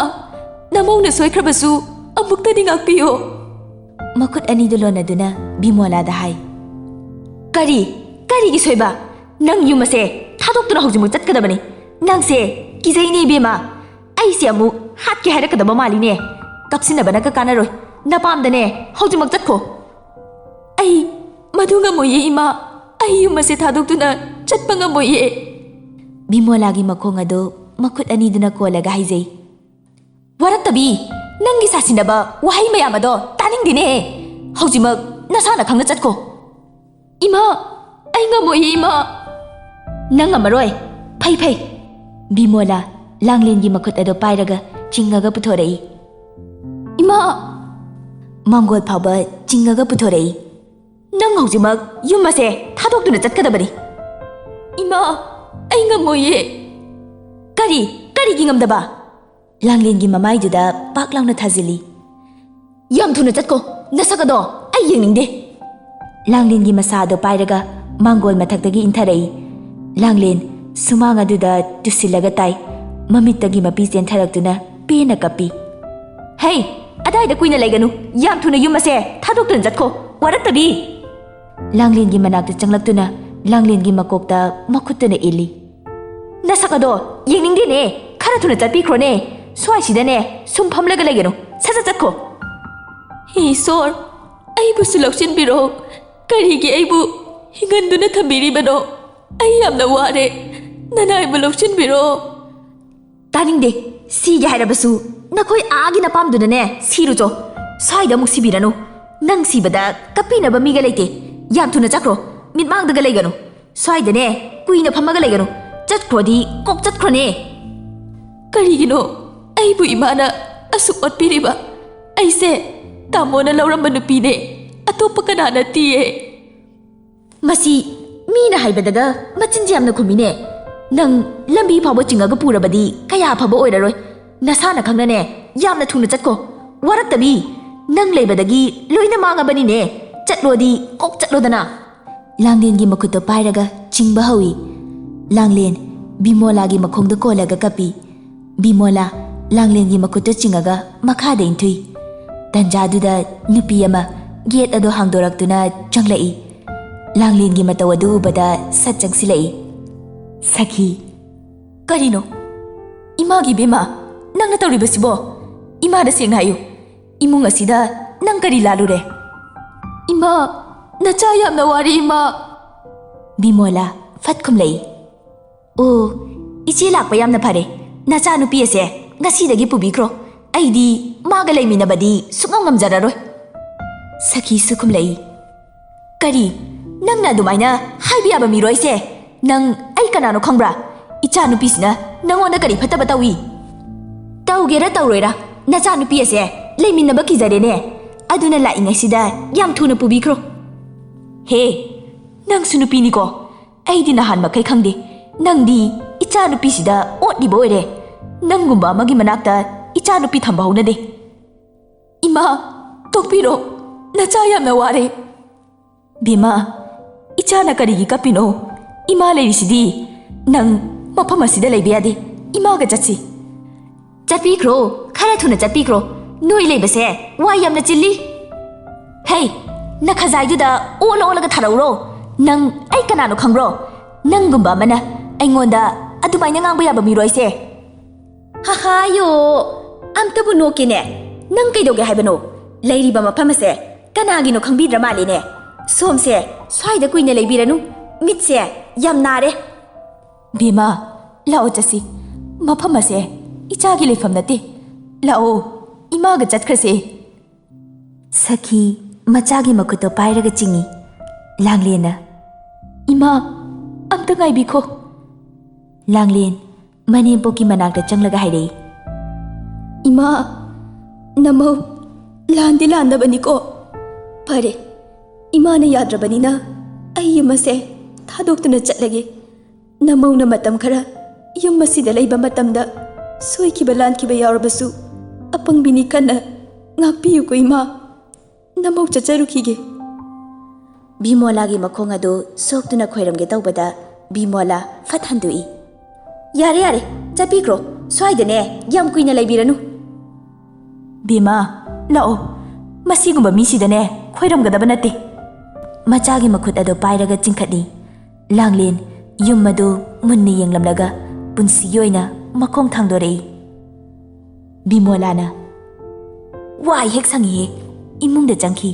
ꯅꯃꯧꯅ ꯁꯣꯏꯈ꯭ꯔꯕꯁꯨ ꯑꯃꯨꯛꯇꯗꯤ ꯉꯥꯛꯄꯤꯌꯣ꯫" ꯃꯈꯨꯠ ꯑꯅꯤꯗꯨ ꯂꯣꯟꯅꯗꯨꯅ ꯕꯤꯃꯣꯂꯥꯗ ꯍꯥꯏ꯫ "ꯀꯔꯤ? ꯀꯔꯤꯒꯤ ꯁꯣꯏꯕ? ꯅꯪ ꯌꯨꯝ ꯑꯁꯦ ꯊꯥꯗꯣꯛꯇꯨꯅ ꯍꯧꯖꯤꯛꯃꯛ ꯆꯠꯀꯗꯕꯅꯤ꯫ ꯅꯪꯁꯦ ꯀꯤꯖꯩꯅꯦ, ꯏꯕꯦꯝꯃ꯫ ꯑꯩꯁꯦ ꯑꯃꯨꯛ ꯍꯥꯠꯀꯦ ꯍꯥꯏꯔꯛꯀꯗꯕ ꯃꯥꯜꯂꯤꯅꯦ꯫ ꯀꯞꯁꯤꯟꯅꯕꯅ ꯀ-, ꯀꯥꯟꯅꯔꯣꯏ꯫ ꯅꯄꯥꯝꯗꯅꯦ ꯍꯧꯖꯤꯛꯃꯛ ꯆꯠꯈꯣ꯫" "ꯑꯩ ꯃꯗꯨ ꯉꯝꯃꯣꯏꯌꯦ, ꯏꯃꯥ꯫ ꯑꯩ ꯌꯨꯝ ꯑꯁꯦ ꯊꯥꯗꯣꯛꯇꯨꯅ ꯆꯠꯄ ꯉꯝꯃꯣꯏꯌꯦ꯫" ꯕꯤꯃꯣꯂꯥꯒꯤ ꯃꯈꯣꯡ ꯑꯗꯨ ꯃꯈꯨꯠ ꯑꯅꯤꯗꯨꯅ ꯀꯣꯜꯂꯒ ꯍꯥꯏꯖꯩ꯫ "ꯋꯥꯔꯛꯇꯕꯤ, ꯅꯪꯒꯤ ꯁꯥꯁꯤꯟꯅꯕ ꯋꯥꯍꯩ ꯃꯌꯥꯝ ꯑꯗꯣ ꯇꯥꯅꯤꯡꯗꯦꯅꯦ꯫ ꯍꯧꯖꯤꯛꯃꯛ ꯅꯁꯥꯅ ꯈꯪꯅ ꯆꯠꯈꯣ꯫" "ꯏꯃꯥ, ꯑꯩ ꯉꯝꯃꯣꯏꯌꯦ, ꯏꯃꯥ꯫" "ꯅꯪ ꯉꯝꯃꯔꯣꯏ? ꯐꯩ, ꯐꯩ꯫" ꯕꯤꯃꯣꯂꯥ ꯂꯥꯡꯂꯦꯟꯒꯤ ꯃꯈꯨꯠ ꯑꯗꯨ ꯄꯥꯏꯔꯒ ꯆꯤꯡꯉꯒ ꯄꯨꯊꯣꯔꯛꯏ꯫ "ꯏꯃꯥ!" ꯃꯥꯡꯒꯣꯜ ꯐꯥꯎꯕ ꯆꯤꯡꯉꯒ ꯄꯨꯊꯣꯔꯛꯏ꯫ "ꯅꯪ ꯍꯧꯖꯤꯛꯃꯛ ꯌꯨꯝ ꯑꯁꯦ ꯊꯥꯗꯣꯛꯇꯨꯅ ꯆꯠꯀꯗꯕꯅꯤ꯫" "ꯏꯃꯥ, ꯑꯩ ꯉꯝꯃꯣꯏꯌꯦ꯫" "ꯀꯔꯤ? ꯀꯔꯤꯒꯤ ꯉꯝꯗꯕ?" ꯂꯥꯡꯂꯦꯟꯒꯤ ꯃꯃꯥꯏꯗꯨꯗ ꯄꯥꯛ ꯂꯥꯎꯅ ꯊꯥꯖꯤꯜꯂꯤ꯫ "ꯌꯥꯝ ꯊꯨꯅ ꯆꯠꯀꯣ꯫ ꯅꯁꯛ ꯑꯗꯣ ꯑꯩ ꯌꯦꯡꯅꯤꯡꯗꯦ꯫" ꯂꯥꯡꯂꯦꯟꯒꯤ ꯃꯁꯥ ꯑꯗꯣ ꯄꯥꯏꯔꯒ ꯃꯥꯡꯒꯣꯜ ꯃꯊꯛꯇꯒꯤ ꯏꯟꯊꯔꯛꯏ꯫ ꯂꯥꯡꯂꯦꯟ ꯁꯨꯃꯥꯡ ꯑꯗꯨꯗ ꯇꯨꯁꯤꯜꯂꯒ ꯇꯥꯏ꯫ ꯃꯃꯤꯠꯇꯒꯤ ꯃꯄꯤ ꯆꯦꯟꯊꯔꯛꯇꯨꯅ ꯄꯦꯟꯅ ꯀꯞꯄꯤ꯫ "ꯍꯩ, ꯑꯗꯥꯏꯗ ꯀꯨꯏꯅ ꯂꯩꯒꯅꯨ꯫ ꯌꯥꯝ ꯊꯨꯅ ꯌꯨꯝ ꯑꯁꯦ ꯊꯥꯗꯣꯛꯇꯨꯅ ꯆꯠꯈꯣ꯫ ꯋꯥꯔꯛꯇꯕꯤ!" ꯂꯥꯡꯂꯦꯟꯒꯤ ꯃꯅꯥꯛꯇ ꯆꯪꯂꯛꯇꯨꯅ ꯂꯥꯡꯂꯦꯟꯒꯤ ꯃꯀꯣꯛꯇ ꯃꯈꯨꯠꯇꯨꯅ ꯏꯜꯂꯤ꯫ "ꯅꯁꯛ ꯑꯗꯣ ꯌꯦꯡꯅꯤꯡꯗꯦꯅꯦ, ꯈꯔ ꯊꯨꯅ ꯆꯠꯄꯤꯈ꯭ꯔꯣꯅꯦ, ꯁ꯭ꯋꯥꯏꯁꯤꯗꯅꯦ ꯁꯨꯝ ꯐꯝꯂꯒ ꯂꯩꯒꯅꯨ, ꯁꯠ ꯁꯠ ꯆꯠꯈꯣ꯫" "ꯍꯦ ꯏꯁꯣꯔ, ꯑꯩꯕꯨꯁꯨ ꯂꯧꯁꯤꯟꯕꯤꯔꯣ, ꯀꯔꯤꯒꯤ ꯑꯩꯕꯨ ꯍꯤꯡꯍꯟꯗꯨꯅ ꯊꯝꯕꯤꯔꯤꯕꯅꯣ? ꯑꯩ ꯌꯥꯝꯅ ꯋꯥꯔꯦ, ꯅꯅꯥꯏꯕꯨ ꯂꯧꯁꯤꯟꯕꯤꯔꯣ꯫" "ꯇꯥꯅꯤꯡꯗꯦ, ꯁꯤꯒꯦ ꯍꯥꯏꯔꯕꯁꯨ ꯅꯈꯣꯏ ꯑꯥꯒꯤ ꯅꯄꯥꯝꯗꯨꯅꯅꯦ ꯁꯤꯔꯨꯆꯣ, ꯁ꯭ꯋꯥꯏꯗ ꯑꯃꯨꯛ ꯁꯤꯕꯤꯔꯅꯨ꯫ ꯅꯪ ꯁꯤꯕꯗ ꯀꯞꯄꯤꯅꯕ ꯃꯤꯒ ꯂꯩꯇꯦ, ꯌꯥꯝ ꯊꯨꯅ ꯆꯠꯈ꯭ꯔꯣ, ꯃꯤꯠꯃꯥꯡꯗꯒ ꯂꯩꯒꯅꯨ, ꯁ꯭ꯋꯥꯏꯗꯅꯦ ꯀꯨꯏꯅ ꯐꯝꯃꯒ ꯂꯩꯒꯅꯨ, ꯆꯠꯈ꯭ꯔꯣꯗꯤ ꯀꯣꯛ ꯆꯠꯈ꯭ꯔꯣꯅꯦ꯫" "ꯀꯔꯤꯒꯤꯅꯣ ꯑꯩꯕꯨ ꯏꯃꯥꯅ ꯑꯁꯨꯛ ꯑꯣꯠꯄꯤꯔꯤꯕ? ꯑꯩꯁꯦ ꯇꯥꯃꯣꯅ ꯂꯧꯔꯝꯕ ꯅꯨꯄꯤꯅꯦ, ꯑꯇꯣꯞꯄ ꯀꯅꯥ ꯅꯠꯇꯤꯌꯦ꯫" "ꯃꯁꯤ ꯃꯤꯅ ꯍꯥꯏꯕꯗꯒ ꯃꯆꯤꯟꯁꯦ ꯌꯥꯝꯅ ꯈꯨꯝꯃꯤꯅꯦ꯫ ꯅꯪ ꯂꯝꯕꯤ ꯐꯥꯎꯕ ꯆꯤꯡꯉꯒ ꯄꯨꯔꯕꯗꯤ ꯀꯌꯥ ꯐꯕ ꯑꯣꯏꯔꯔꯣꯏ꯫ ꯅꯁꯥꯅ ꯈꯪꯅꯅꯦ ꯌꯥꯝꯅ ꯊꯨꯅ ꯆꯠꯀꯣ꯫ ꯋꯥꯔꯛꯇꯕꯤ, ꯅꯪ ꯂꯩꯕꯗꯒꯤ ꯂꯣꯏꯅ ꯃꯥꯡꯉꯕꯅꯤꯅꯦ꯫ ꯆꯠꯂꯣꯗꯤ ꯀꯣꯛ ꯆꯠꯂꯣꯗꯅ꯫" ꯂꯥꯡꯂꯦꯟꯒꯤ ꯃꯈꯨꯠꯇꯣ ꯄꯥꯏꯔꯒ ꯆꯤꯡꯕ ꯍꯧꯏ꯫ ꯂꯥꯡꯂꯦꯟ ꯕꯤꯃꯣꯂꯥꯒꯤ ꯃꯈꯣꯡꯗ ꯀꯣꯜꯂꯒ ꯀꯞꯄꯤ꯫ ꯕꯤꯃꯣꯂꯥ ꯂꯥꯡꯂꯦꯟꯒꯤ ꯃꯈꯨꯠꯇꯣ ꯆꯤꯡꯉꯒ ꯃꯈꯥꯗ ꯏꯟꯊꯨꯏ꯫ ꯇꯟꯖꯥꯗꯨꯗ ꯅꯨꯄꯤ ꯑꯃ ꯒꯦꯠ ꯑꯗꯣ ꯍꯥꯡꯗꯣꯔꯛꯇꯨꯅ ꯆꯪꯂꯛꯏ꯫ ꯂꯥꯡꯂꯦꯟꯒꯤ ꯃꯇꯧ ꯑꯗꯨ ꯎꯕꯗ ꯁꯠ ꯆꯪꯁꯤꯜꯂꯛꯏ꯫ "ꯁꯈꯤ꯫" "ꯀꯔꯤꯅꯣ? ꯏꯃꯥꯒꯤ ꯏꯕꯦꯝꯃ, ꯅꯪꯅ ꯇꯧꯔꯤꯕꯁꯤꯕꯣ? ꯏꯃꯥꯗ ꯁꯦꯡꯅ ꯍꯥꯏꯌꯨ, ꯏꯃꯨꯡ ꯑꯁꯤꯗ ꯅꯪ ꯀꯔꯤ ꯂꯥꯜꯂꯨꯔꯦ?" "ꯏꯃꯥ, ꯅꯆꯥ ꯌꯥꯝꯅ ꯋꯥꯔꯤ, ꯏꯃꯥ꯫" ꯕꯤꯃꯣꯂꯥ ꯐꯠ ꯈꯨꯝꯂꯛꯏ꯫ "ꯑꯣ, ꯏꯆꯦ ꯂꯥꯛꯄ ꯌꯥꯝꯅ ꯐꯔꯦ꯫ ꯅꯆꯥꯅꯨꯄꯤ ꯑꯁꯦ ꯉꯁꯤꯗꯒꯤ ꯄꯨꯕꯤꯈ꯭ꯔꯣ꯫ ꯑꯩꯗꯤ ꯃꯥꯒ ꯂꯩꯃꯤꯟꯅꯕꯗꯤ ꯁꯨꯛꯉꯝ ꯉꯝꯖꯔꯔꯣꯏ꯫" ꯁꯈꯤꯁꯨ ꯈꯨꯝꯂꯛꯏ꯫ "ꯀꯔꯤ? ꯅꯪꯅ ꯑꯗꯨꯃꯥꯏꯅ ꯍꯥꯏꯕ ꯌꯥꯕ ꯃꯤꯔꯣ ꯑꯩꯁꯦ? ꯅꯪ ꯑꯩ ꯀꯅꯥꯅꯣ ꯈꯪꯕ꯭ꯔꯥ? ꯏꯆꯥꯅꯨꯄꯤꯁꯤꯅ ꯅꯪꯉꯣꯟꯗ ꯀꯔꯤ ꯐꯠꯇꯕ ꯇꯧꯏ?" "ꯇꯧꯒꯦꯔꯥ ꯇꯧꯔꯣꯏꯔꯥ, ꯅꯆꯥꯅꯨꯄꯤ ꯑꯁꯦ ꯂꯩꯃꯤꯟꯅꯕ ꯀꯤꯖꯔꯦꯅꯦ꯫ ꯑꯗꯨꯅ ꯂꯥꯛꯏꯉꯩꯁꯤꯗ ꯌꯥꯝ ꯊꯨꯅ ꯄꯨꯕꯤꯈ꯭ꯔꯣ꯫" "ꯍꯦ, ꯅꯪꯁꯨ ꯅꯨꯄꯤꯅꯤꯀꯣ? ꯑꯩꯗꯤ ꯅꯍꯥꯟ ꯃꯈꯩ ꯈꯪꯗꯦ꯫ ꯅꯪꯗꯤ ꯏꯆꯥꯅꯨꯄꯤꯁꯤꯗ ꯑꯣꯠꯂꯤꯕ ꯑꯣꯏꯔꯦ꯫ ꯅꯪꯒꯨꯝꯕ ꯑꯃꯒꯤ ꯃꯅꯥꯛꯇ ꯏꯆꯥꯅꯨꯄꯤ ꯊꯝꯕ ꯍꯧꯅꯗꯦ꯫" "ꯏꯃꯥ, ꯇꯣꯛꯄꯤꯔꯣ꯫ ꯅꯆꯥ ꯌꯥꯝꯅ ꯋꯥꯔꯦ꯫" "ꯕꯦꯝꯃ, ꯏꯆꯥꯅ ꯀꯔꯤꯒꯤ ꯀꯞꯄꯤꯅꯣ? ꯏꯃꯥ ꯂꯩꯔꯤꯁꯤꯗꯤ꯫ ꯅꯪ ꯃꯐꯝ ꯑꯁꯤꯗ ꯂꯩꯕ ꯌꯥꯗꯦ꯫ ꯏꯃꯥꯒ ꯆꯠꯁꯤ꯫" "ꯆꯠꯄꯤꯈ꯭ꯔꯣ, ꯈꯔ ꯊꯨꯅ ꯆꯠꯄꯤꯈ꯭ꯔꯣ꯫ ꯅꯣꯏ ꯂꯩꯕꯁꯦ ꯋꯥꯏ ꯌꯥꯝꯅ ꯆꯤꯜꯂꯤ꯫" "ꯍꯩ, ꯅꯈꯖꯥꯏꯗꯨꯗ ꯑꯣꯜꯂ ꯑꯣꯜꯂꯒ ꯊꯥꯔꯛꯎꯔꯣ? ꯅꯪ ꯑꯩ ꯀꯅꯥꯅꯣ ꯈꯪꯕ꯭ꯔꯣ? ꯅꯪꯒꯨꯝꯕ ꯑꯃꯅ ꯑꯩꯉꯣꯟꯗ ꯑꯗꯨꯃꯥꯏꯅ ꯉꯥꯡꯕ ꯌꯥꯕ ꯃꯤꯔꯣꯏꯁꯦ꯫ ꯍꯥꯍꯥꯌꯣ, ꯑꯝꯇꯕꯨ ꯅꯣꯛꯀꯦꯅꯦ꯫ ꯅꯪ ꯀꯩꯗꯧꯒꯦ ꯍꯥꯏꯕꯅꯣ? ꯂꯩꯔꯤꯕ ꯃꯐꯝ ꯑꯁꯦ ꯀꯅꯥꯒꯤꯅꯣ ꯈꯪꯕꯤꯗ꯭ꯔ ꯃꯥꯜꯂꯦꯅꯦ꯫ ꯁꯣꯝꯁꯦ ꯁ꯭ꯋꯥꯏꯗ ꯀꯨꯏꯅ ꯂꯩꯕꯤꯔꯅꯨ, ꯃꯤꯠꯁꯦ ꯌꯥꯝ ꯅꯥꯔꯦ꯫ ꯕꯦꯝꯃ, ꯂꯥꯛꯑꯣ ꯆꯠꯁꯤ꯫ ꯃꯐꯝ ꯑꯁꯦ ꯏꯆꯥꯒꯤ ꯂꯩꯐꯝ ꯅꯠꯇꯦ꯫ ꯂꯥꯛꯑꯣ, ꯏꯃꯥꯒ ꯆꯠꯈ꯭ꯔꯁꯦ꯫ ꯁꯈꯤ ꯃꯆꯥꯒꯤ ꯃꯈꯨꯠꯇꯣ ꯄꯥꯏꯔꯒ ꯆꯤꯡꯏ꯫ ꯂꯥꯡꯂꯦꯟꯅ, "ꯏꯃꯥ, ꯑꯝꯇ ꯉꯥꯏꯕꯤꯈꯣ꯫" ꯂꯥꯡꯂꯦꯟ ꯃꯅꯦꯝꯄꯣꯛꯀꯤ ꯃꯅꯥꯛꯇ ꯆꯪꯂꯒ ꯍꯥꯏꯔꯛꯏ, "ꯏꯃꯥ, ꯅꯃꯧ ꯂꯥꯟꯗꯤ ꯂꯥꯟꯗꯕꯅꯤꯀꯣ꯫ ꯐꯔꯦ, ꯏꯃꯥꯅ ꯌꯥꯗ꯭ꯔꯕꯅꯤꯅ ꯑꯩ ꯌꯨꯝ ꯑꯁꯦ ꯊꯥꯗꯣꯛꯇꯨꯅ ꯆꯠꯂꯒꯦ꯫ ꯅꯃꯧꯅ ꯃꯇꯝ ꯈꯔ ꯌꯨꯝ ꯑꯁꯤꯗ ꯂꯩꯕ ꯃꯇꯝꯗ ꯁꯣꯏꯈꯤꯕ ꯂꯥꯟꯈꯤꯕ ꯌꯥꯎꯔꯕꯁꯨ ꯑꯄꯪꯕꯤꯅꯤ ꯈꯟꯅ ꯉꯥꯛꯄꯤꯌꯨꯀꯣ ꯏꯃꯥ꯫ ꯅꯃꯧ ꯆꯠꯆꯔꯨꯈꯤꯒꯦ꯫" ꯕꯤꯃꯣꯂꯥꯒꯤ ꯃꯈꯣꯡ ꯑꯗꯨ ꯁꯣꯛꯇꯨꯅ ꯈꯣꯏꯔꯝꯒꯦ ꯇꯧꯕꯗ ꯕꯤꯃꯣꯂꯥ ꯐꯠ ꯍꯟꯗꯣꯛꯏ꯫ "ꯌꯥꯔꯦ, ꯌꯥꯔꯦ, ꯆꯠꯄꯤꯈ꯭ꯔꯣ꯫ ꯁ꯭ꯋꯥꯏꯗꯅꯦ ꯌꯥꯝ ꯀꯨꯏꯅ ꯂꯩꯕꯤꯔꯅꯨ꯫" "ꯕꯦꯝꯃ, ꯂꯥꯛꯑꯣ꯫ ꯃꯁꯤꯒꯨꯝꯕ ꯃꯤꯁꯤꯗꯅꯦ ꯈꯣꯏꯔꯝꯒꯗꯕ ꯅꯠꯇꯦ꯫" ꯃꯆꯥꯒꯤ ꯃꯈꯨꯠ ꯑꯗꯨ ꯄꯥꯏꯔꯒ ꯆꯤꯡꯈꯠꯂꯤ꯫ ꯂꯥꯡꯂꯦꯟ ꯌꯨꯝ ꯑꯗꯨ ꯃꯨꯟꯅ ꯌꯦꯡꯂꯝꯂꯒ ꯄꯨꯟꯁꯤꯒꯤ ꯑꯣꯏꯅ ꯃꯈꯣꯡ ꯊꯥꯡꯗꯣꯔꯛꯏ꯫ ꯕꯤꯃꯣꯂꯥꯅ, "ꯋꯥꯏ ꯍꯦꯛ ꯁꯪꯉꯤꯍꯦ꯫" ꯏꯃꯨꯡꯗ ꯆꯪꯈꯤ꯫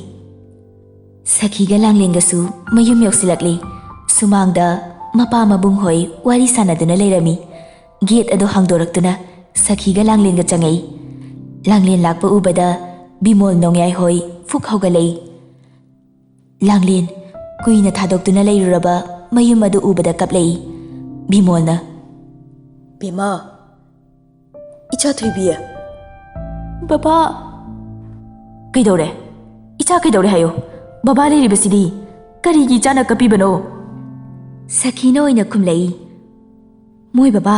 ꯁꯈꯤꯒ ꯂꯥꯡꯂꯦꯟꯒꯁꯨ ꯃꯌꯨꯝ ꯌꯧꯁꯤꯜꯂꯛꯂꯤ꯫ ꯁꯨꯃꯥꯡꯗ ꯃꯄꯥ ꯃꯕꯨꯡ ꯍꯣꯏ ꯋꯥꯔꯤ ꯁꯥꯟꯅꯗꯨꯅ ꯂꯩꯔꯝꯃꯤ꯫ ꯒꯦꯠ ꯑꯗꯨ ꯍꯥꯡꯗꯣꯔꯛꯇꯨꯅ ꯁꯈꯤꯒ ꯂꯥꯡꯂꯦꯟꯒ ꯆꯪꯉꯛꯏ꯫ ꯂꯥꯡꯂꯦꯟ ꯂꯥꯛꯄ ꯎꯕꯗ ꯕꯤꯃꯣꯜ ꯅꯣꯡꯌꯥꯏ ꯍꯣꯏ ꯐꯨꯛ ꯍꯧꯒꯠꯂꯛꯏ꯫ ꯂꯥꯡꯂꯦꯟ ꯀꯨꯏꯅ ꯊꯥꯗꯣꯛꯇꯨꯅ ꯂꯩꯔꯨꯔꯕ ꯃꯌꯨꯝ ꯑꯗꯨ ꯎꯕꯗ ꯀꯞꯂꯛꯏ꯫ ꯕꯤꯃꯣꯜꯅ, "ꯕꯦꯝꯃ, ꯏꯆꯥ ꯊꯣꯏꯕꯤ꯫" "ꯕꯕꯥ꯫" "ꯀꯩꯗꯧꯔꯦ? ꯏꯆꯥ ꯀꯩꯗꯧꯔꯦ ꯍꯥꯏꯌꯣ? ꯕꯕꯥ ꯂꯩꯔꯤꯕꯁꯤꯗꯤ꯫ ꯀꯔꯤꯒꯤ ꯏꯆꯥꯅ ꯀꯞꯄꯤꯕꯅꯣ?" ꯁꯈꯤꯅ ꯑꯣꯏꯅ ꯈꯨꯝꯂꯛꯏ꯫ "ꯃꯣꯏ ꯕꯕꯥ,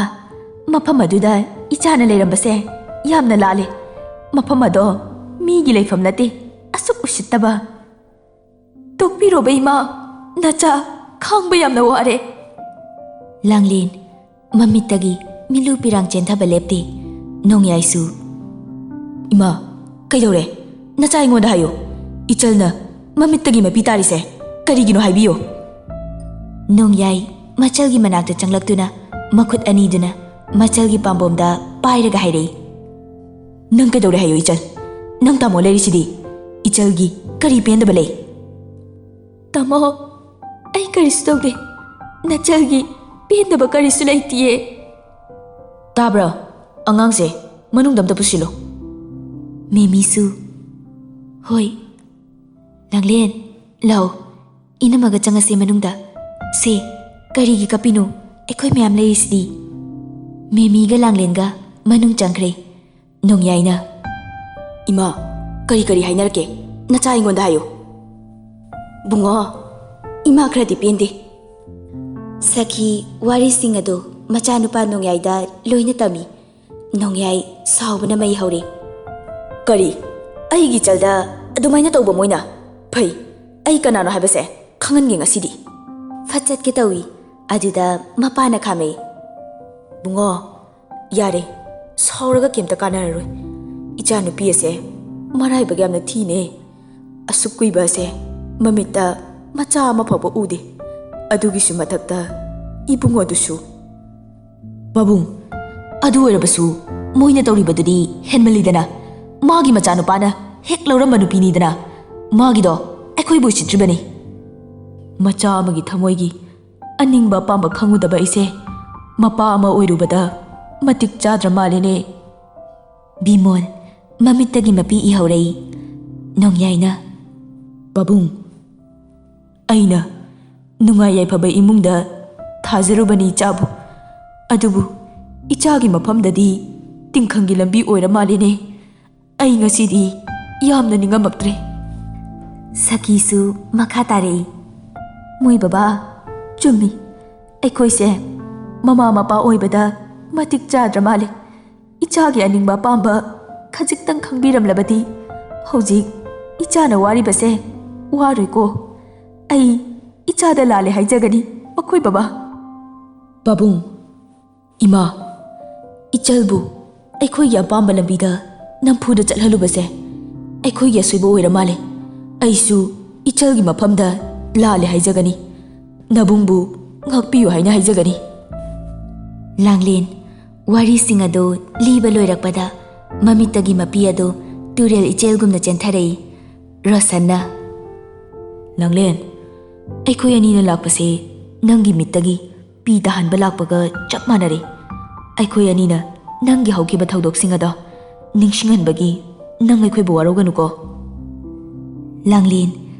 ꯃꯐꯝ ꯑꯗꯨꯗ ꯏꯆꯥꯅ ꯂꯩꯔꯝꯕꯁꯦ ꯌꯥꯝꯅ ꯂꯥꯜꯂꯦ꯫ ꯃꯐꯝ ꯑꯗꯣ ꯃꯤꯒꯤ ꯂꯩꯐꯝ ꯅꯠꯇꯦ꯫ ꯑꯁꯨꯛ ꯎꯁꯤꯠꯇꯕ꯫" "ꯇꯣꯛꯄꯤꯔꯣꯕ ꯏꯃꯥ, ꯅꯆꯥ ꯈꯥꯡꯕ ꯌꯥꯝꯅ ꯋꯥꯔꯦ꯫" ꯂꯥꯡꯂꯦꯟ ꯃꯃꯤꯠꯇꯒꯤ ꯃꯤꯠꯂꯨ ꯄꯤꯔꯥꯡ ꯆꯦꯟꯊꯕ ꯂꯦꯞꯇꯦ꯫ ꯅꯣꯡꯌꯥꯏꯁꯨ, "ꯏꯃꯥ, ꯀꯩꯗꯧꯔꯦ? ꯅꯆꯥ ꯑꯩꯉꯣꯟꯗ ꯍꯥꯏꯌꯨ꯫ ꯏꯆꯜꯅ ꯃꯃꯤꯠꯇꯒꯤ ꯃꯄꯤ ꯇꯥꯔꯤꯁꯦ ꯀꯔꯤꯒꯤꯅꯣ ꯍꯥꯏꯕꯤꯌꯨ꯫ ꯅꯣꯡꯌꯥꯏ ꯃꯆꯜꯒꯤ ꯃꯅꯥꯛꯇ ꯆꯪꯂꯛꯇꯨꯅ ꯃꯈꯨꯠ ꯑꯅꯤꯗꯨꯅ ꯃꯆꯜꯒꯤ ꯄꯥꯝꯕꯣꯝꯗ ꯄꯥꯏꯔꯒ ꯍꯥꯏꯔꯛꯏ, "ꯅꯪ ꯀꯩꯗꯧꯔꯦ ꯍꯥꯏꯌꯣ ꯏꯆꯜ? ꯅꯪ ꯇꯥꯃꯣ ꯂꯩꯔꯤꯁꯤꯗꯤ꯫ ꯏꯆꯜꯒꯤ ꯀꯔꯤ ꯄꯦꯟꯗꯕ ꯂꯩ?" "ꯇꯥꯃꯣ, ꯑꯩ ꯀꯔꯤꯁꯨ ꯇꯧꯗꯦ꯫ ꯅꯆꯜꯒꯤ ꯄꯦꯟꯗꯕ ꯀꯔꯤꯁꯨ ꯂꯩꯇꯤꯌꯦ꯫" "ꯇꯥꯕ꯭ꯔꯣ? ꯑꯉꯥꯡꯁꯦ ꯃꯅꯨꯡꯗ ꯑꯝꯇ ꯄꯨꯁꯤꯜꯂꯣ꯫" ꯃꯦꯃꯤꯁꯨ, "ꯍꯣꯏ꯫" "ꯂꯥꯡꯂꯦꯟ, ꯂꯥꯛꯑꯣ, ꯏꯅꯝꯃꯒ ꯆꯪꯉꯁꯦ ꯃꯅꯨꯡꯗ꯫ ꯁꯦ, ꯀꯔꯤꯒꯤ ꯀꯞꯄꯤꯅꯣ? ꯑꯩꯈꯣꯏ ꯃꯌꯥꯝ ꯂꯩꯔꯤꯁꯤꯗꯤ꯫" ꯃꯦꯃꯤꯒ ꯂꯥꯡꯂꯦꯟꯒ ꯃꯅꯨꯡ ꯆꯪꯈ꯭ꯔꯦ꯫ ꯅꯣꯡꯌꯥꯏꯅ, "ꯏꯃꯥ, ꯀꯔꯤ ꯀꯔꯤ ꯍꯥꯏꯅꯔꯛꯀꯦ? ꯅꯆꯥ ꯑꯩꯉꯣꯟꯗ ꯍꯥꯏꯌꯨ꯫" "ꯕꯨꯡꯉꯣ, ꯏꯃꯥ ꯈꯔꯗꯤ ꯄꯦꯟꯗꯦ꯫" ꯁꯈꯤ ꯋꯥꯔꯤꯁꯤꯡ ꯑꯗꯨ ꯃꯆꯥꯅꯨꯄꯥ ꯅꯣꯡꯌꯥꯏꯗ ꯂꯣꯏꯅ ꯇꯝꯃꯤ꯫ ꯅꯣꯡꯌꯥꯏ ꯁꯥꯎꯕꯅ ꯃꯩ ꯍꯧꯔꯦ꯫ "ꯀꯔꯤ? ꯑꯩꯒꯤ ꯏꯆꯜꯗ ꯑꯗꯨꯃꯥꯏꯅ ꯇꯧꯕ ꯃꯣꯏꯅ? ꯐꯩ, ꯑꯩ ꯀꯅꯥꯅꯣ ꯍꯥꯏꯕꯁꯦ ꯈꯪꯍꯟꯒꯦ ꯉꯁꯤꯗꯤ꯫" ꯐꯠ ꯆꯠꯀꯦ ꯇꯧꯏ꯫ ꯑꯗꯨꯗ ꯃꯄꯥꯅ ꯈꯥꯝꯃꯦ꯫ "ꯕꯨꯡꯉꯣ, ꯌꯥꯔꯦ, ꯁꯥꯎꯔꯒ ꯀꯩꯝꯇ ꯀꯥꯟꯅꯔꯔꯣꯏ꯫ ꯏꯆꯥꯅꯨꯄꯤ ꯑꯁꯦ ꯃꯔꯥꯏꯕꯛ ꯌꯥꯝꯅ ꯊꯤꯅꯦ꯫ ꯑꯁꯨꯛ ꯀꯨꯏꯕ ꯑꯁꯦ ꯃꯃꯤꯠꯇ ꯃꯆꯥ ꯑꯃ ꯐꯥꯎꯕ ꯎꯗꯦ꯫ ꯑꯗꯨꯒꯤꯁꯨ ꯃꯊꯛꯇ ꯏꯕꯨꯡꯉꯣꯗꯨꯁꯨ꯫" "ꯄꯥꯕꯨꯡ, ꯑꯗꯨ ꯑꯣꯏꯔꯕꯁꯨ ꯃꯣꯏꯅ ꯇꯧꯔꯤꯕꯗꯨꯗꯤ ꯍꯦꯟꯃꯜꯂꯤꯗꯅ꯫ ꯃꯥꯒꯤ ꯃꯆꯥꯅꯨꯄꯥꯅ ꯍꯦꯛ ꯂꯧꯔꯝꯕ ꯅꯨꯄꯤꯅꯤꯗꯅ꯫ ꯃꯥꯒꯤꯗꯣ ꯑꯩꯈꯣꯏꯕꯨ ꯎꯁꯤꯠꯇ꯭ꯔꯤꯕꯅꯤ꯫" "ꯃꯆꯥ ꯑꯃꯒꯤ ꯊꯃꯣꯏꯒꯤ ꯑꯅꯤꯡꯕ ꯑꯄꯥꯝꯕ ꯈꯪꯉꯨꯗꯕ ꯑꯩꯁꯦ ꯃꯄꯥ ꯑꯃ ꯑꯣꯏꯔꯨꯕꯗ ꯃꯇꯤꯛ ꯆꯥꯗ꯭ꯔ ꯃꯥꯜꯂꯦꯅꯦ꯫" ꯕꯤꯃꯣꯜ ꯃꯃꯤꯠꯇꯒꯤ ꯃꯄꯤ ꯏꯍꯧꯔꯛꯏ꯫ ꯅꯣꯡꯌꯥꯏꯅ, "ꯄꯥꯕꯨꯡ, ꯑꯩꯅ ꯅꯨꯡꯉꯥꯏ ꯌꯥꯏꯐꯕ ꯏꯃꯨꯡꯗ ꯊꯥꯖꯔꯨꯕꯅꯤ ꯏꯆꯥꯕꯨ꯫ ꯑꯗꯨꯕꯨ ꯏꯆꯥꯒꯤ ꯃꯐꯝꯗꯗꯤ ꯇꯤꯡꯈꯪꯒꯤ ꯂꯝꯕꯤ ꯑꯣꯏꯔ ꯃꯥꯜꯂꯦꯅꯦ꯫ ꯑꯩ ꯉꯁꯤꯗꯤ ꯌꯥꯝꯅ ꯅꯤꯡꯉꯝꯃꯛꯇ꯭ꯔꯦ꯫" ꯁꯈꯤꯁꯨ ꯃꯈꯥ ꯇꯥꯔꯛꯏ, "ꯃꯣꯏ ꯕꯕꯥ, ꯆꯨꯝꯃꯤ꯫ ꯑꯩꯈꯣꯏꯁꯦ ꯃꯃꯥ ꯃꯄꯥ ꯑꯣꯏꯕꯗ ꯃꯇꯤꯛ ꯆꯥꯗ꯭ꯔ ꯃꯥꯜꯂꯦ꯫ ꯏꯆꯥꯒꯤ ꯑꯅꯤꯡꯕ ꯑꯄꯥꯝꯕ ꯈꯖꯤꯛꯇꯪ ꯈꯪꯕꯤꯔꯝꯂꯕꯗꯤ ꯍꯧꯖꯤꯛ ꯏꯆꯥꯅ ꯋꯥꯔꯤꯕꯁꯦ ꯋꯥꯔꯣꯏꯀꯣ꯫ ꯑꯩ ꯏꯆꯥꯗ ꯂꯥꯜꯂꯦ ꯍꯥꯏꯖꯒꯅꯤ ꯃꯈꯣꯏ ꯕꯕꯥ꯫" "ꯄꯥꯕꯨꯡ, ꯏꯃꯥ, ꯏꯆꯜꯕꯨ ꯑꯩꯈꯣꯏꯒꯤ ꯑꯄꯥꯝꯕ ꯂꯝꯕꯤꯗ ꯅꯝꯐꯨꯗ ꯆꯠꯍꯜꯂꯨꯕꯁꯦ ꯑꯩꯈꯣꯏꯒꯤ ꯑꯁꯣꯏꯕ ꯑꯣꯏꯔ ꯃꯥꯜꯂꯦ꯫ ꯑꯩꯁꯨ ꯏꯆꯜꯒꯤ ꯃꯐꯝꯗ ꯂꯥꯜꯂꯦ ꯍꯥꯏꯖꯒꯅꯤ꯫ ꯅꯕꯨꯡꯕꯨ ꯉꯥꯛꯄꯤꯌꯨ ꯍꯥꯏꯅ ꯍꯥꯏꯖꯒꯅꯤ꯫ ꯂꯥꯡꯂꯦꯟ ꯋꯥꯔꯤꯁꯤꯡ ꯑꯗꯨ ꯂꯤꯕ ꯂꯣꯏꯔꯛꯄꯗ ꯃꯃꯤꯠꯇꯒꯤ ꯃꯄꯤ ꯑꯗꯨ ꯇꯨꯔꯦꯜ ꯏꯆꯦꯜꯒꯨꯝꯅ ꯆꯦꯟꯊꯔꯛꯏ꯫ ꯔꯣꯁꯟꯅ, "ꯂꯥꯡꯂꯦꯟ, ꯑꯩꯈꯣꯏ ꯑꯅꯤꯅ ꯂꯥꯛꯄꯁꯦ ꯅꯪꯒꯤ ꯃꯤꯠꯇꯒꯤ ꯄꯤ ꯇꯥꯍꯟꯕ ꯂꯥꯛꯄꯒ ꯆꯞ ꯃꯥꯟꯅꯔꯦ꯫ ꯑꯩꯈꯣꯏ ꯑꯅꯤꯅ ꯅꯪꯒꯤ ꯍꯧꯈꯤꯕ ꯊꯧꯗꯣꯛꯁꯤꯡ ꯑꯗꯣ ꯅꯤꯡꯁꯤꯡꯍꯟꯕꯒꯤ ꯅꯪ ꯑꯩꯈꯣꯏꯕꯨ ꯋꯥꯔꯧꯒꯅꯨꯀꯣ꯫" ꯂꯥꯡꯂꯦꯟ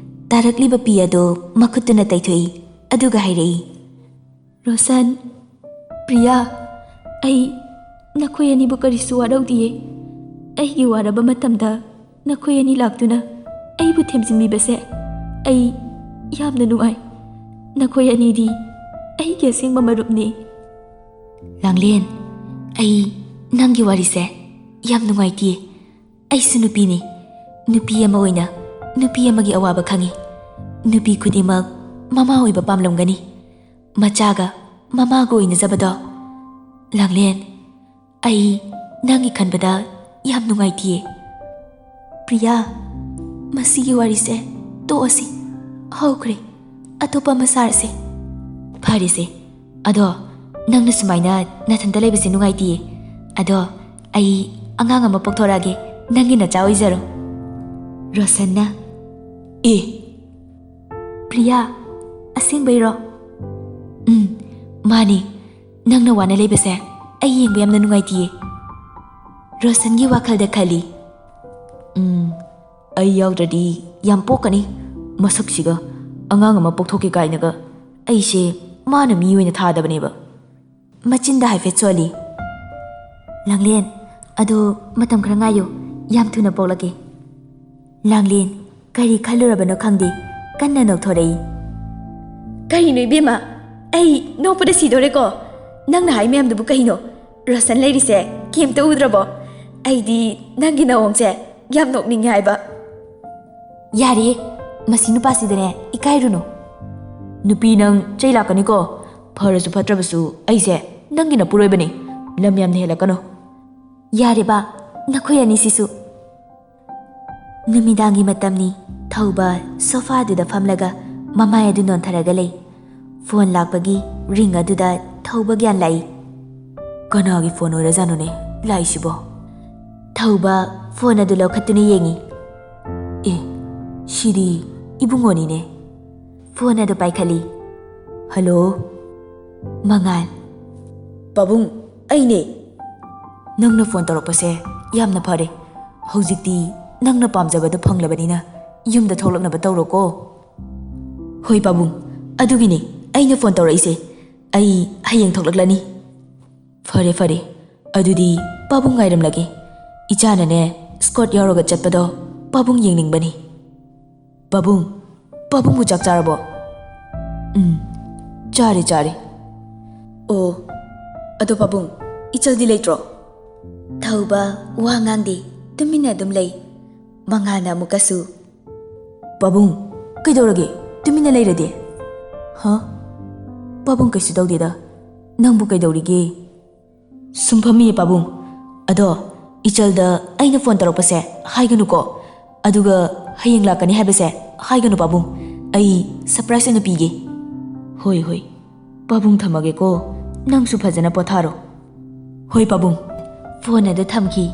ꯇꯥꯔꯛꯂꯤꯕ ꯄꯤ ꯑꯗꯨ ꯃꯈꯨꯠꯇꯨꯅ ꯇꯩꯊꯣꯛꯏ꯫ ꯑꯗꯨꯒ ꯍꯥꯏꯔꯛꯏ, "ꯔꯣꯁꯟ, ꯄ꯭ꯔꯤꯌꯥ, ꯑꯩ ꯅꯈꯣꯏ ꯑꯅꯤꯕꯨ ꯀꯔꯤꯁꯨ ꯋꯥꯔꯧꯗꯤꯌꯦ꯫ ꯑꯩꯒꯤ ꯋꯥꯔꯕ ꯃꯇꯝꯗ ꯅꯈꯣꯏ ꯑꯅꯤ ꯂꯥꯛꯇꯨꯅ ꯑꯩꯕꯨ ꯊꯦꯝꯖꯤꯟꯕꯤꯕꯁꯦ ꯑꯩ ꯌꯥꯝꯅ ꯅꯨꯡꯉꯥꯏ꯫ ꯅꯈꯣꯏ ꯑꯅꯤꯗꯤ ꯑꯩꯒꯤ ꯑꯁꯦꯡꯕ ꯃꯔꯨꯞꯅꯤ꯫" ꯂꯥꯡꯂꯦꯟ, ꯑꯩ ꯅꯪꯒꯤ ꯋꯥꯔꯤꯁꯦ ꯌꯥꯝ ꯅꯨꯡꯉꯥꯏꯇꯦ꯫ ꯑꯩꯁꯨ ꯅꯨꯄꯤꯅꯤ꯫ ꯅꯨꯄꯤ ꯑꯃ ꯑꯣꯏꯅ ꯅꯨꯄꯤ ꯑꯃꯒꯤ ꯑꯋꯥꯕ ꯈꯪꯉꯤ꯫ ꯅꯨꯄꯤ ꯈꯨꯗꯤꯡꯃꯛ ꯃꯃꯥ ꯑꯣꯏꯕ ꯄꯥꯝꯂꯝꯒꯅꯤ꯫ ꯃꯆꯥꯒ ꯃꯃꯥꯒ ꯑꯣꯏꯅꯖꯕꯗꯣ꯫ ꯂꯥꯡꯂꯦꯟ, ꯑꯩ ꯅꯪꯒꯤ ꯈꯟꯕꯗ ꯌꯥꯝ ꯅꯨꯡꯉꯥꯏꯇꯤꯌꯦ꯫ ꯄ꯭ꯔꯤꯌꯥ, ꯃꯁꯤꯒꯤ ꯋꯥꯔꯤꯁꯦ ꯇꯣꯛꯑꯁꯤ꯫ ꯍꯧꯈ꯭ꯔꯦ꯫ ꯑꯇꯣꯞꯄ ꯑꯃ ꯁꯥꯔꯁꯦ꯫ ꯐꯔꯦꯁꯦ꯫ ꯑꯗꯣ ꯅꯪꯅ ꯁꯨꯃꯥꯏꯅ ꯅꯊꯟꯇ ꯂꯩꯕꯁꯦ ꯅꯨꯡꯉꯥꯏꯇꯤꯌꯦ꯫ ꯑꯗꯣ ꯑꯩ ꯑꯉꯥꯡ ꯑꯃ ꯄꯣꯛꯊꯣꯔꯛꯑꯒꯦ, ꯅꯪꯒꯤ ꯅꯆꯥ ꯑꯣꯏꯖꯔꯣ꯫ ꯔꯣꯁꯟꯅ, "ꯑꯦ, ꯄ꯭ꯔꯤꯌꯥ, ꯑꯁꯦꯡꯕꯩꯔꯣ?" "ꯎꯝ, ꯃꯥꯅꯦ꯫ ꯅꯪꯅ ꯋꯥꯅ ꯂꯩꯕꯁꯦ ꯑꯩ ꯌꯦꯡꯕ ꯌꯥꯝꯅ ꯅꯨꯡꯉꯥꯏꯇꯤꯌꯦ꯫" ꯔꯣꯁꯟꯒꯤ ꯋꯥꯈꯜꯗ ꯈꯜꯂꯤ, "ꯎꯝ, ꯑꯩ ꯌꯥꯎꯗ꯭ꯔꯗꯤ ꯌꯥꯝ ꯄꯣꯛꯀꯅꯤ꯫ ꯃꯁꯛꯁꯤꯒ ꯑꯉꯥꯡ ꯑꯃ ꯄꯣꯛꯊꯣꯛꯀꯦ ꯀꯥꯏꯅꯒ꯫ ꯑꯩꯁꯦ ꯃꯥꯅ ꯃꯤ ꯑꯣꯏꯅ ꯊꯥꯗꯕꯅꯦꯕ꯫" ꯃꯆꯤꯟꯗ ꯍꯥꯏꯐꯦꯠ ꯁꯣꯜꯂꯤ꯫ "ꯂꯥꯡꯂꯦꯟ, ꯑꯗꯣ ꯃꯇꯝ ꯈꯔ ꯉꯥꯏꯌꯨ, ꯌꯥꯝ ꯊꯨꯅ ꯄꯣꯛꯂꯛꯀꯦ꯫" ꯂꯥꯡꯂꯦꯟ ꯀꯔꯤ ꯈꯜꯂꯨꯔꯕꯅꯣ ꯈꯪꯗꯦ, ꯀꯟꯅ ꯅꯣꯛꯊꯣꯔꯛꯏ꯫ "ꯀꯔꯤꯅꯣ ꯏꯕꯦꯝꯃ, ꯑꯩ ꯅꯣꯛꯄꯗ ꯁꯤꯗꯣꯔꯦꯀꯣ꯫ ꯅꯪꯅ ꯍꯥꯏ ꯃꯌꯥꯝꯗꯨꯕꯨ ꯀꯩꯅꯣ? ꯔꯣꯁꯟ ꯂꯩꯔꯤꯁꯦ ꯀꯩꯝꯇ ꯎꯗ꯭ꯔꯕꯣ? ꯑꯩꯗꯤ ꯅꯪꯒꯤ ꯅꯑꯣꯡꯁꯦ ꯌꯥꯝ ꯅꯣꯛꯅꯤꯡꯉꯦ ꯍꯥꯏꯕ꯫" "ꯌꯥꯔꯦ, ꯃꯁꯤ ꯅꯨꯄꯥꯁꯤꯗꯅꯦ ꯏꯀꯥꯏꯔꯨꯅꯨ꯫" "ꯅꯨꯄꯤ ꯅꯪ ꯆꯩ ꯂꯥꯛꯀꯅꯤꯀꯣ꯫ ꯐꯔꯁꯨ ꯐꯠꯇ꯭ꯔꯕꯁꯨ ꯑꯩꯁꯦ ꯅꯪꯒꯤ ꯅꯄꯨꯔꯣꯏꯕꯅꯤ꯫ ꯂꯝ ꯌꯥꯝꯅ ꯍꯦꯜꯂꯛꯀꯅꯨ꯫" "ꯌꯥꯔꯦꯕ, ꯅꯈꯣꯏ ꯑꯅꯤꯁꯤꯁꯨ꯫" ꯅꯨꯃꯤꯗꯥꯡꯒꯤ ꯃꯇꯝꯅꯤ꯫ ꯊꯧꯕ ꯁꯣꯐꯥꯗꯨꯗ ꯐꯝꯂꯒ ꯃꯃꯥꯏ ꯑꯗꯨ ꯅꯣꯟꯊꯔꯒ ꯂꯩ꯫ ꯐꯣꯟ ꯂꯥꯛꯄꯒꯤ ꯔꯤꯡ ꯑꯗꯨꯗ ꯊꯧꯕ ꯒ꯭ꯌꯥꯟ ꯂꯥꯛꯏ꯫ "ꯀꯅꯥꯒꯤ ꯐꯣꯟ ꯑꯣꯏꯔꯖꯥꯠꯅꯣꯅꯦ ꯂꯥꯛꯏꯁꯤꯕꯣ?" ꯊꯧꯕ ꯐꯣꯟ ꯑꯗꯨ ꯂꯧꯈꯠꯇꯨꯅ ꯌꯦꯡꯉꯤ꯫ "ꯑꯦ, ꯁꯤꯗꯤ ꯏꯕꯨꯡꯉꯣꯅꯤꯅꯦ꯫" ꯐꯣꯟ ꯑꯗꯨ ꯄꯥꯏꯈꯠꯂꯤ꯫ "ꯍꯜꯂꯣ, ꯃꯉꯥꯜ꯫" "ꯄꯥꯕꯨꯡ, ꯑꯩꯅꯦ꯫" "ꯅꯪꯅ ꯐꯣꯟ ꯇꯧꯔꯛꯄꯁꯦ ꯌꯥꯝꯅ ꯐꯔꯦ꯫ ꯍꯧꯖꯤꯛꯇꯤ ꯅꯪꯅ ꯄꯥꯝꯖꯕꯗꯨ ꯐꯪꯂꯕꯅꯤꯅ ꯌꯨꯝꯗ ꯊꯣꯛꯂꯛꯅꯕ ꯇꯧꯔꯣꯀꯣ꯫" "ꯍꯣꯏ ꯄꯥꯕꯨꯡ, ꯑꯗꯨꯒꯤꯅꯦ ꯑꯩꯅ ꯐꯣꯟ ꯇꯧꯔꯛꯏꯁꯦ꯫ ꯑꯩ ꯍꯌꯦꯡ ꯊꯣꯛꯂꯛꯂꯅꯤ꯫" "ꯐꯔꯦ, ꯐꯔꯦ꯫ ꯑꯗꯨꯗꯤ ꯄꯥꯕꯨꯡ ꯉꯥꯏꯔꯝꯂꯒꯦ꯫ ꯏꯆꯥꯅꯅꯦ ꯁ꯭ꯀꯣꯠ ꯌꯥꯎꯔꯒ ꯆꯠꯄꯗꯣ ꯄꯥꯕꯨꯡ ꯌꯦꯡꯅꯤꯡꯕꯅꯤ꯫" "ꯄꯥꯕꯨꯡ, ꯄꯥꯕꯨꯡꯕꯨ ꯆꯥꯛ ꯆꯥꯔꯕꯣ?" "ꯎꯝ, ꯆꯥꯔꯦ, ꯆꯥꯔꯦ꯫" "ꯑꯣ, ꯑꯗꯣ ꯄꯥꯕꯨꯡ, ꯏꯆꯜꯗꯤ ꯂꯩꯇ꯭ꯔꯣ?" ꯊꯧꯕ ꯋꯥ ꯉꯥꯡꯗꯦ, ꯇꯨꯃꯤꯟꯅ ꯑꯗꯨꯝ ꯂꯩ꯫ ꯃꯉꯥꯜꯅ ꯑꯃꯨꯛꯀꯁꯨ, "ꯄꯥꯕꯨꯡ, ꯀꯩꯗꯧꯔꯒꯦ? ꯇꯨꯃꯤꯟꯅ ꯂꯩꯔꯗꯤ?" "ꯍꯥ? ꯄꯥꯕꯨꯡ, ꯀꯩꯁꯨ ꯇꯧꯗꯦꯗ꯫ ꯅꯪꯕꯨ ꯀꯩꯗꯧꯔꯤꯒꯦ?" "ꯁꯨꯝ ꯐꯝꯃꯤꯌꯦ ꯄꯥꯕꯨꯡ꯫ ꯑꯗꯣ ꯏꯆꯜꯗ ꯑꯩꯅ ꯐꯣꯟ ꯇꯧꯔꯛꯄꯁꯦ ꯍꯥꯏꯒꯅꯨꯀꯣ꯫ ꯑꯗꯨꯒ ꯍꯌꯦꯡ ꯂꯥꯛꯀꯅꯤ ꯍꯥꯏꯕꯁꯦ ꯍꯥꯏꯒꯅꯨ ꯄꯥꯕꯨꯡ꯫ ꯑꯩ ꯁꯔꯄ꯭ꯔꯥꯏꯖ ꯑꯣꯏꯅ ꯄꯤꯒꯦ꯫" "ꯍꯣꯏ, ꯍꯣꯏ, ꯄꯥꯕꯨꯡ, ꯊꯝꯃꯒꯦꯀꯣ꯫ ꯅꯪꯁꯨ ꯐꯖꯅ ꯄꯣꯊꯥꯔꯣ꯫" "ꯍꯣꯏ ꯄꯥꯕꯨꯡ꯫" ꯐꯣꯟ ꯑꯗꯨ ꯊꯝꯈꯤ꯫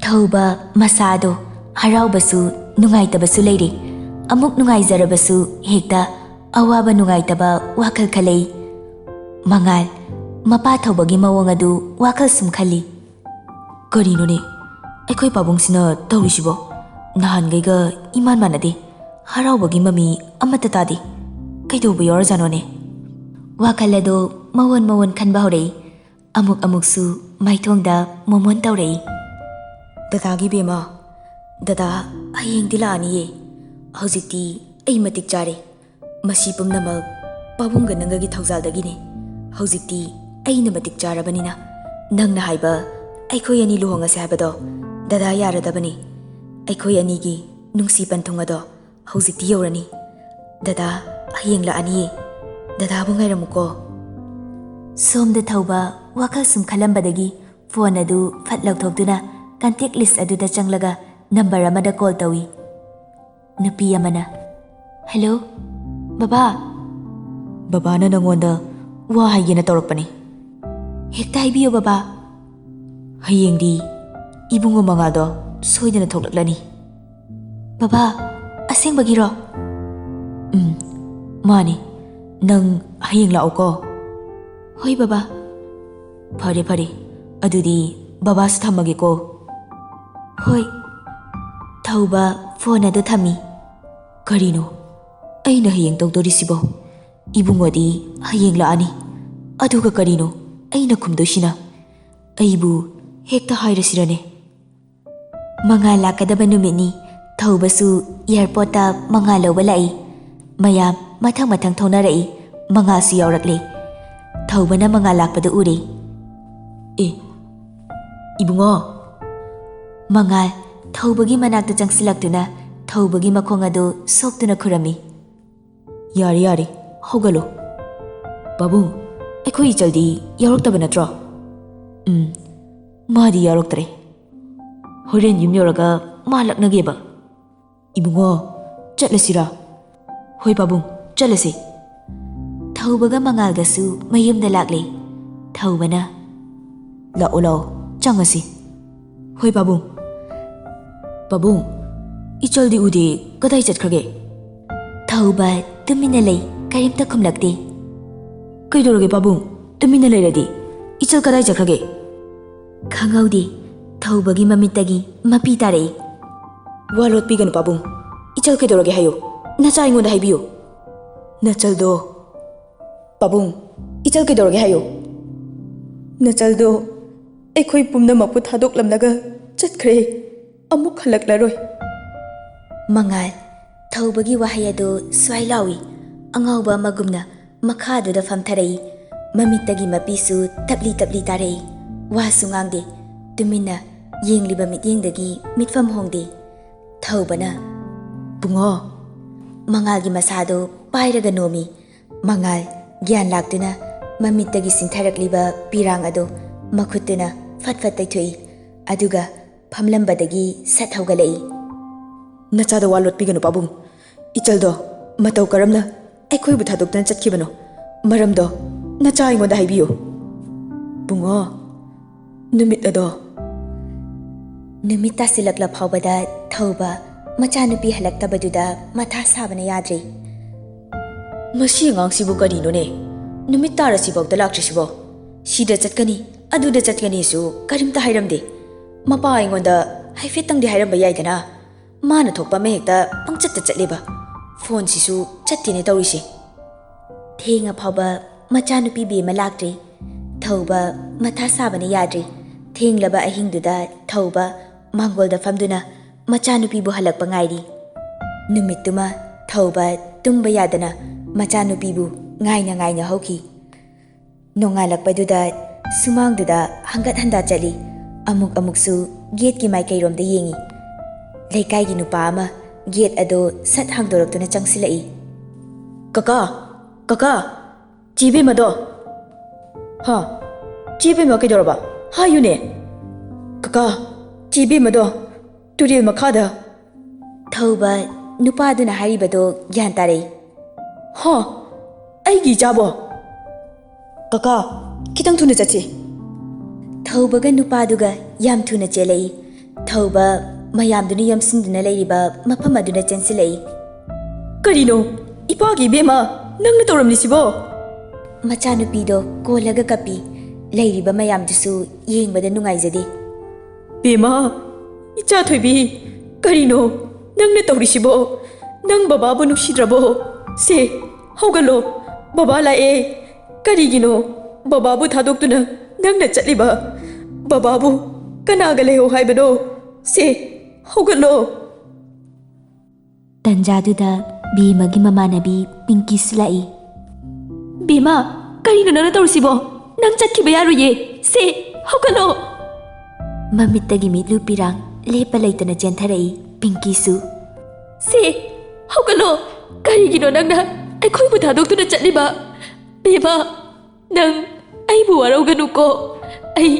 ꯊꯧꯕ ꯃꯁꯥꯗꯣ ꯍꯔꯥꯎꯕꯁꯨ ꯅꯨꯡꯉꯥꯏꯇꯕꯁꯨ ꯂꯩꯔꯤ꯫ ꯑꯃꯨꯛ ꯅꯨꯡꯉꯥꯏꯖꯔꯕꯁꯨ ꯍꯦꯛꯇ ꯑꯋꯥꯕ ꯅꯨꯡꯉꯥꯏꯇꯕ ꯋꯥꯈꯜ ꯈꯜꯂꯛꯏ꯫ ꯃꯉꯥꯜ, ꯃꯄꯥ ꯊꯧꯕꯒꯤ ꯃꯑꯣꯡ ꯑꯗꯨ ꯋꯥꯈꯜ ꯁꯨꯝ ꯈꯜꯂꯤ꯫ "ꯀꯔꯤꯅꯣꯅꯦ ꯑꯩꯈꯣꯏ ꯄꯥꯕꯨꯡꯁꯤꯅ ꯇꯧꯔꯤꯁꯤꯕꯣ? ꯅꯍꯥꯟꯈꯩꯒ ꯏꯃꯥꯟ ꯃꯥꯟꯅꯗꯦ꯫ ꯍꯔꯥꯎꯕꯒꯤ ꯃꯃꯤ ꯑꯃꯠꯇ ꯇꯥꯗꯦ꯫ ꯀꯩꯗꯧꯕ ꯌꯥꯎꯔꯖꯥꯠꯅꯣꯅꯦ?" ꯋꯥꯈꯜ ꯑꯗꯣ ꯃꯑꯣꯟ ꯃꯑꯣꯟ ꯈꯟꯕ ꯍꯧꯔꯛꯏ꯫ ꯑꯃꯨꯛ ꯑꯃꯨꯛꯁꯨ ꯃꯥꯏꯊꯣꯡꯗ ꯃꯣꯃꯣꯟ ꯇꯧꯔꯛꯏ꯫ "ꯗꯗꯥꯒꯤ ꯕꯦꯝꯃ, ꯗꯗꯥ ꯍꯌꯦꯡꯗꯤ ꯂꯥꯛꯑꯅꯤꯌꯦ꯫ ꯍꯧꯖꯤꯛꯇꯤ ꯑꯩ ꯃꯇꯤꯛ ꯆꯥꯔꯦ꯫ ꯃꯁꯤ ꯄꯨꯝꯅꯃꯛ ꯄꯥꯕꯨꯡꯒ ꯅꯪꯒꯒꯤ ꯊꯧꯖꯥꯜꯗꯒꯤꯅꯦ꯫ ꯍꯧꯖꯤꯛꯇꯤ ꯑꯩꯅ ꯃꯇꯤꯛ ꯆꯥꯔꯕꯅꯤꯅ ꯅꯪꯅ ꯍꯥꯏꯕ ꯑꯩꯈꯣꯏ ꯑꯅꯤ ꯂꯨꯍꯣꯡꯉꯁꯦ ꯍꯥꯏꯕꯗꯣ ꯗꯗꯥ ꯌꯥꯔꯗꯕꯅꯤ꯫ ꯑꯩꯈꯣꯏ ꯑꯅꯤꯒꯤ ꯅꯨꯡꯁꯤ ꯄꯟꯊꯨꯡ ꯑꯗꯣ ꯍꯧꯖꯤꯛꯇꯤ ꯌꯧꯔꯅꯤ꯫ ꯗꯗꯥ ꯍꯌꯦꯡ ꯂꯥꯛꯑꯅꯤꯌꯦ꯫ ꯗꯗꯥꯕꯨ ꯉꯥꯏꯔꯝꯃꯨꯀꯣ꯫" ꯁꯣꯝꯗ ꯊꯧꯕ ꯋꯥꯈꯜ ꯁꯨꯝ ꯈꯜꯂꯝꯕꯗꯒꯤ ꯐꯣꯟ ꯑꯗꯨ ꯐꯠ ꯂꯧꯊꯣꯛꯇꯨꯅ ꯀꯟꯇꯦꯛ ꯂꯤꯁ ꯑꯗꯨꯗ ꯆꯪꯂꯒ ꯅꯝꯕꯔ ꯑꯃꯗ ꯀꯣꯜ ꯇꯧꯏ꯫ ꯅꯨꯄꯤ ꯑꯃꯅ, "ꯍꯦꯜꯂꯣ, ꯕꯕꯥ꯫ ꯕꯕꯥꯅ ꯅꯪꯉꯣꯟꯗ ꯋꯥ ꯍꯥꯏꯒꯦꯅ ꯇꯧꯔꯛꯄꯅꯤ꯫ ꯍꯦꯛꯇ ꯍꯥꯏꯕꯤꯌꯨ, ꯕꯕꯥ꯫ ꯍꯌꯦꯡꯗꯤ ꯏꯕꯨꯡꯉꯣ ꯃꯉꯥꯗꯣ ꯁꯣꯏꯗꯅ ꯊꯣꯛꯂꯛꯂꯅꯤ꯫" "ꯕꯕꯥ, ꯑꯁꯦꯡꯕꯒꯤꯔꯣ?" "ꯎꯝ, ꯃꯥꯅꯤ꯫ ꯅꯪ ꯍꯌꯦꯡ ꯂꯥꯛꯑꯣꯀꯣ꯫" "ꯍꯣꯏ, ꯕꯕꯥ꯫" "ꯐꯔꯦ, ꯐꯔꯦ꯫ ꯑꯗꯨꯗꯤ ꯕꯕꯥꯁꯨ ꯊꯝꯃꯒꯦꯀꯣ꯫" "ꯍꯣꯏ꯫" ꯊꯧꯕ ꯐꯣꯟ ꯑꯗꯨ ꯊꯝꯃꯤ꯫ "ꯀꯔꯤꯅꯣ ꯑꯩꯅ ꯍꯌꯦꯡ ꯇꯧꯗꯣꯔꯤꯁꯤꯕꯣ? ꯏꯕꯨꯡꯉꯣꯗꯤ ꯍꯌꯦꯡ ꯂꯥꯛꯑꯅꯤ꯫ ꯑꯗꯨꯒ ꯀꯔꯤꯅꯣ ꯑꯩꯅ ꯈꯨꯝꯗꯣꯏꯁꯤꯅ? ꯑꯩꯕꯨ ꯍꯦꯛꯇ ꯍꯥꯏꯔꯁꯤꯔꯅꯦ?" ꯃꯉꯥꯜ ꯂꯥꯛꯀꯗꯕ ꯅꯨꯃꯤꯠꯅꯤ꯫ ꯊꯧꯕꯁꯨ ꯑꯦꯌꯥꯔꯄꯣꯔꯠꯇ ꯃꯉꯥꯜ ꯂꯧꯕ ꯂꯥꯛꯏ꯫ ꯃꯌꯥꯝ ꯃꯊꯪ ꯃꯊꯪ ꯊꯣꯛꯅꯔꯛꯏ꯫ ꯃꯉꯥꯜꯁꯨ ꯌꯥꯎꯔꯛꯂꯦ꯫ ꯊꯧꯕꯅ ꯃꯉꯥꯜ ꯂꯥꯛꯄꯗꯨ ꯎꯔꯦ꯫ "ꯑꯦ, ꯏꯕꯨꯡꯉꯣ!" ꯃꯉꯥꯜ ꯊꯧꯕꯒꯤ ꯃꯅꯥꯛꯇ ꯆꯪꯁꯤꯜꯂꯛꯇꯨꯅ ꯊꯧꯕꯒꯤ ꯃꯈꯣꯡ ꯑꯗꯨ ꯁꯣꯛꯇꯨꯅ ꯈꯨꯔꯝꯃꯤ꯫ "ꯌꯥꯔꯦ, ꯌꯥꯔꯦ, ꯍꯧꯒꯠꯂꯣ꯫ ꯄꯥꯕꯨꯡ, ꯑꯩꯈꯣꯏ ꯏꯆꯜꯗꯤ ꯌꯥꯎꯔꯛꯇꯕ ꯅꯠꯇ꯭ꯔꯣ?" "ꯎꯝ, ꯃꯥꯗꯤ ꯌꯥꯎꯔꯛꯇ꯭ꯔꯦ꯫ ꯍꯣꯔꯦꯟ ꯌꯨꯝ ꯌꯧꯔꯒ ꯃꯥ ꯂꯛꯅꯒꯦꯕ꯫ ꯏꯕꯨꯡꯉꯣ, ꯆꯠꯂꯁꯤꯔꯥ?" "ꯍꯣꯏ ꯄꯥꯕꯨꯡ, ꯆꯠꯂꯁꯤ꯫" ꯊꯧꯕꯒ ꯃꯉꯥꯜꯒꯁꯨ ꯃꯌꯨꯝꯗ ꯂꯥꯛꯂꯦ꯫ ꯊꯧꯕꯅ, "ꯂꯥꯛꯑꯣ, ꯂꯥꯛꯑꯣ, ꯆꯪꯉꯁꯤ꯫" "ꯍꯣꯏ ꯄꯥꯕꯨꯡ꯫" "ꯄꯥꯕꯨꯡ, ꯏꯆꯜꯗꯤ ꯎꯗꯦ, ꯀꯗꯥꯏ ꯆꯠꯈ꯭ꯔꯒꯦ?" ꯊꯧꯕ ꯇꯨꯃꯤꯟꯅ ꯂꯩ, ꯀꯔꯤꯝꯇ ꯈꯨꯝꯂꯛꯇꯦ꯫ "ꯀꯩꯗꯧꯔꯒꯦ ꯄꯥꯕꯨꯡ, ꯇꯨꯃꯤꯟꯅ ꯂꯩꯔꯗꯤ? ꯏꯆꯜ ꯀꯗꯥꯏ ꯆꯠꯈ꯭ꯔꯒꯦ?" ꯈꯪꯍꯧꯗꯦ, ꯊꯧꯕꯒꯤ ꯃꯃꯤꯠꯇꯒꯤ ꯃꯄꯤ ꯇꯥꯔꯛꯏ꯫ "ꯋꯥ ꯂꯣꯠꯄꯤꯒꯅꯨ ꯄꯥꯕꯨꯡ, ꯏꯆꯜ ꯀꯩꯗꯧꯔꯒꯦ ꯍꯥꯏꯌꯨ, ꯅꯆꯥ ꯑꯩꯉꯣꯟꯗ ꯍꯥꯏꯕꯤꯌꯨ꯫" "ꯅꯆꯜꯗꯣ, ꯄꯥꯕꯨꯡ, ꯏꯆꯜ ꯀꯩꯗꯧꯔꯒꯦ ꯍꯥꯏꯌꯨ꯫" "ꯅꯆꯜꯗꯣ ꯑꯩꯈꯣꯏ ꯄꯨꯝꯅꯃꯛꯄꯨ ꯊꯥꯗꯣꯛꯂꯝꯂꯒ ꯆꯠꯈ꯭ꯔꯦ, ꯑꯃꯨꯛ ꯍꯜꯂꯛꯂꯔꯣꯏ꯫" ꯃꯉꯥꯜ, ꯊꯧꯕꯒꯤ ꯋꯥꯍꯩ ꯑꯗꯨ ꯁ꯭ꯋꯥꯏ ꯂꯥꯎꯏ꯫ ꯑꯉꯥꯎꯕ ꯑꯃꯒꯨꯝꯅ ꯃꯈꯥꯗꯨꯗ ꯐꯝꯊꯔꯛꯏ꯫ ꯃꯃꯤꯠꯇꯒꯤ ꯃꯄꯤꯁꯨ ꯇꯞꯂꯤ ꯇꯞꯂꯤ ꯇꯥꯔꯛꯏ꯫ ꯋꯥꯁꯨ ꯉꯥꯡꯗꯦ꯫ ꯇꯨꯃꯤꯟꯅ ꯌꯦꯡꯂꯤꯕ ꯃꯤꯠꯌꯦꯡꯗꯒꯤ ꯃꯤꯠꯐꯝ ꯍꯣꯡꯗꯦ꯫ ꯊꯧꯕꯅ, "ꯕꯨꯡꯉꯣ!" ꯃꯉꯥꯜꯒꯤ ꯃꯁꯥꯗꯨ ꯄꯥꯏꯔꯒ ꯅꯣꯝꯃꯤ꯫ ꯃꯉꯥꯜ ꯒ꯭ꯌꯥꯟ ꯂꯥꯛꯇꯨꯅ ꯃꯃꯤꯠꯇꯒꯤ ꯆꯤꯡꯊꯔꯛꯂꯤꯕ ꯄꯤꯔꯥꯡ ꯑꯗꯨ ꯃꯈꯨꯠꯇꯨꯅ ꯐꯠ ꯐꯠ ꯇꯩꯊꯣꯛꯏ꯫ ꯑꯗꯨꯒ ꯐꯝꯂꯝꯕꯗꯒꯤ ꯁꯠ ꯍꯧꯒꯠꯂꯛꯏ꯫ "ꯅꯆꯥꯗ ꯋꯥ ꯂꯣꯠꯄꯤꯒꯅꯨ, ꯄꯥꯕꯨꯡ꯫ ꯏꯆꯜꯗꯣ ꯃꯇꯧ ꯀꯔꯝꯅ ꯑꯩꯈꯣꯏꯕꯨ ꯊꯥꯗꯣꯛꯇꯨꯅ ꯆꯠꯈꯤꯕꯅꯣ? ꯃꯔꯝꯗꯣ ꯅꯆꯥ ꯑꯩꯉꯣꯟꯗ ꯍꯥꯏꯕꯤꯌꯨ꯫" "ꯕꯨꯡꯉꯣ, ꯅꯨꯃꯤꯠ ꯑꯗꯣ꯫" ꯅꯨꯃꯤꯠ ꯇꯥꯁꯤꯜꯂꯛꯂ ꯐꯥꯎꯕꯗ ꯊꯧꯕ ꯃꯆꯥꯅꯨꯄꯤ ꯍꯜꯂꯛꯇꯕꯗꯨꯗ ꯃꯊꯥ ꯁꯥꯕꯅ ꯌꯥꯗ꯭ꯔꯦ꯫ "ꯃꯁꯤ ꯑꯉꯥꯡꯁꯤꯕꯨ ꯀꯔꯤꯅꯣꯅꯦ? ꯅꯨꯃꯤꯠ ꯇꯥꯔꯁꯤꯐꯥꯎꯗ ꯂꯥꯛꯇ꯭ꯔꯤꯁꯤꯕꯣ? ꯁꯤꯗ ꯆꯠꯀꯅꯤ, ꯑꯗꯨꯗ ꯆꯠꯀꯅꯤꯁꯨ ꯀꯔꯤꯝꯇ ꯍꯥꯏꯔꯝꯗꯦ꯫ ꯃꯄꯥ ꯑꯩꯉꯣꯟꯗ ꯍꯥꯏꯐꯦꯠꯇꯪꯗꯤ ꯍꯥꯏꯔꯝꯕ ꯌꯥꯏꯗꯅ꯫ ꯃꯥꯅ ꯊꯣꯛꯄ ꯑꯃ ꯍꯦꯛꯇ ꯄꯪꯆꯠꯇ ꯆꯠꯂꯦꯕ꯫ ꯐꯣꯟꯁꯤꯁꯨ ꯆꯠꯇꯦꯅꯦ ꯇꯧꯔꯤꯁꯦ꯫" ꯊꯦꯡꯉ ꯐꯥꯎꯕ ꯃꯆꯥꯅꯨꯄꯤ ꯕꯦꯝꯃ ꯂꯥꯛꯇ꯭ꯔꯤ꯫ ꯊꯧꯕ ꯃꯊꯥ ꯁꯥꯕꯅ ꯌꯥꯗ꯭ꯔꯤ꯫ ꯊꯦꯡꯂꯕ ꯑꯍꯤꯡꯗꯨꯗ ꯊꯧꯕ ꯃꯥꯡꯒꯣꯜꯗ ꯐꯝꯗꯨꯅ ꯃꯆꯥꯅꯨꯄꯤꯕꯨ ꯍꯜꯂꯛꯄ ꯉꯥꯏꯔꯤ꯫ ꯅꯨꯃꯤꯠꯇꯨꯃ ꯊꯧꯕ ꯇꯨꯝꯕ ꯌꯥꯗꯅ ꯃꯆꯥꯅꯨꯄꯤꯕꯨ ꯉꯥꯏꯅ ꯉꯥꯏꯅ ꯍꯧꯈꯤ꯫ ꯅꯣꯡꯉꯥꯜꯂꯛꯄꯗꯨꯗ ꯁꯨꯃꯥꯡꯗꯨꯗ ꯍꯪꯒꯠ ꯍꯟꯗ ꯆꯠꯂꯤ꯫ ꯑꯃꯨꯛ ꯑꯃꯨꯛꯁꯨ ꯒꯦꯠꯀꯤ ꯃꯥꯏꯀꯩꯔꯣꯝꯗ ꯌꯦꯡꯉꯤ꯫ ꯂꯩꯀꯥꯏꯒꯤ ꯅꯨꯄꯥ ꯑꯃ ꯒꯦꯠ ꯑꯗꯨ ꯁꯠ ꯍꯥꯡꯗꯣꯔꯛꯇꯨꯅ ꯆꯪꯁꯤꯜꯂꯛꯏ꯫ "ꯀꯀꯥ! ꯀꯀꯥ! ꯆꯦ ꯕꯦꯝꯃꯗꯣ!" "ꯍꯥ? ꯆꯦ ꯕꯦꯝꯃ ꯀꯩꯗꯧꯔꯕ? ꯍꯥꯏꯌꯨꯅꯦ!" "ꯀꯀꯥ, ꯆꯦ ꯕꯦꯝꯃꯗꯣ ꯇꯨꯔꯦꯜ ꯃꯈꯥꯗ!" ꯊꯧꯕ ꯅꯨꯄꯥꯗꯨꯅ ꯍꯥꯏꯔꯤꯕꯗꯣ ꯒ꯭ꯌꯥꯟ ꯇꯥꯔꯛꯏ꯫ "ꯍꯥ? ꯑꯩꯒꯤ ꯏꯆꯥꯕꯣ? ꯀꯀꯥ, ꯈꯤꯇꯪ ꯊꯨꯅ ꯆꯠꯁꯤ꯫" ꯊꯧꯕꯒ ꯅꯨꯄꯥꯗꯨꯒ ꯌꯥꯝ ꯊꯨꯅ ꯆꯦꯜꯂꯛꯏ꯫ ꯊꯧꯕ ꯃꯌꯥꯝꯗꯨꯅ ꯌꯣꯝꯁꯤꯟꯗꯨꯅ ꯂꯩꯔꯤꯕ ꯃꯐꯝ ꯑꯗꯨꯗ ꯆꯦꯟꯁꯤꯜꯂꯛꯏ꯫ "ꯀꯔꯤꯅꯣ? ꯏꯄꯥꯒꯤ ꯏꯕꯦꯝꯃ, ꯅꯪꯅ ꯇꯧꯔꯝꯂꯤꯁꯤꯕꯣ?" ꯃꯆꯥꯅꯨꯄꯤꯗꯣ ꯀꯣꯜꯂꯒ ꯀꯞꯄꯤ꯫ ꯂꯩꯔꯤꯕ ꯃꯌꯥꯝꯗꯨꯁꯨ ꯌꯦꯡꯕꯗ ꯅꯨꯡꯉꯥꯏꯖꯗꯦ꯫ "ꯕꯦꯝꯃ, ꯏꯆꯥ ꯊꯣꯏꯕꯤ, ꯀꯔꯤꯅꯣ ꯅꯪꯅ ꯇꯧꯔꯤꯁꯤꯕꯣ? ꯅꯪ ꯕꯕꯥꯕꯨ ꯅꯨꯡꯁꯤꯗ꯭ꯔꯕꯣ? ꯁꯦ, ꯍꯧꯒꯠꯂꯣ, ꯕꯕꯥ ꯂꯥꯛꯑꯦ꯫ ꯀꯔꯤꯒꯤꯅꯣ ꯕꯕꯥꯕꯨ ꯊꯥꯗꯣꯛꯇꯨꯅ ꯅꯪꯅ ꯆꯠꯂꯤꯕ? ꯕꯕꯥꯕꯨ ꯀꯅꯥꯒ ꯂꯩꯍꯧ ꯍꯥꯏꯕꯅꯣ? ꯁꯦ, ꯍꯧꯒꯠꯂꯣ꯫" ꯇꯟꯖꯥꯗꯨꯗ ꯕꯦꯝꯃꯒꯤ ꯃꯃꯥꯟꯅꯕꯤ ꯄꯤꯡꯀꯤꯁꯨ ꯂꯥꯛꯏ꯫ "ꯕꯦꯝꯃ, ꯀꯔꯤꯅꯣ ꯅꯪꯅ ꯇꯧꯔꯤꯁꯤꯕꯣ? ꯅꯪ ꯆꯠꯈꯤꯕ ꯌꯥꯔꯣꯏꯌꯦ꯫ ꯁꯦ, ꯍꯧꯒꯠꯂꯣ!" ꯃꯃꯤꯠꯇꯒꯤ ꯃꯤꯠꯂꯨ ꯄꯤꯔꯥꯡ ꯂꯦꯞꯄ ꯂꯩꯇꯅ ꯆꯦꯟꯊꯔꯛꯏ ꯄꯤꯡꯀꯤꯁꯨ꯫ "ꯁꯦ, ꯍꯧꯒꯠꯂꯣ! ꯀꯔꯤꯒꯤꯅꯣ ꯅꯪꯅ ꯑꯩꯈꯣꯏꯕꯨ ꯊꯥꯗꯣꯛꯇꯨꯅ ꯆꯠꯂꯤꯕ? ꯕꯦꯝꯃ, ꯅꯪ ꯑꯩꯕꯨ ꯋꯥꯔꯧꯒꯅꯨꯀꯣ꯫ ꯑꯩ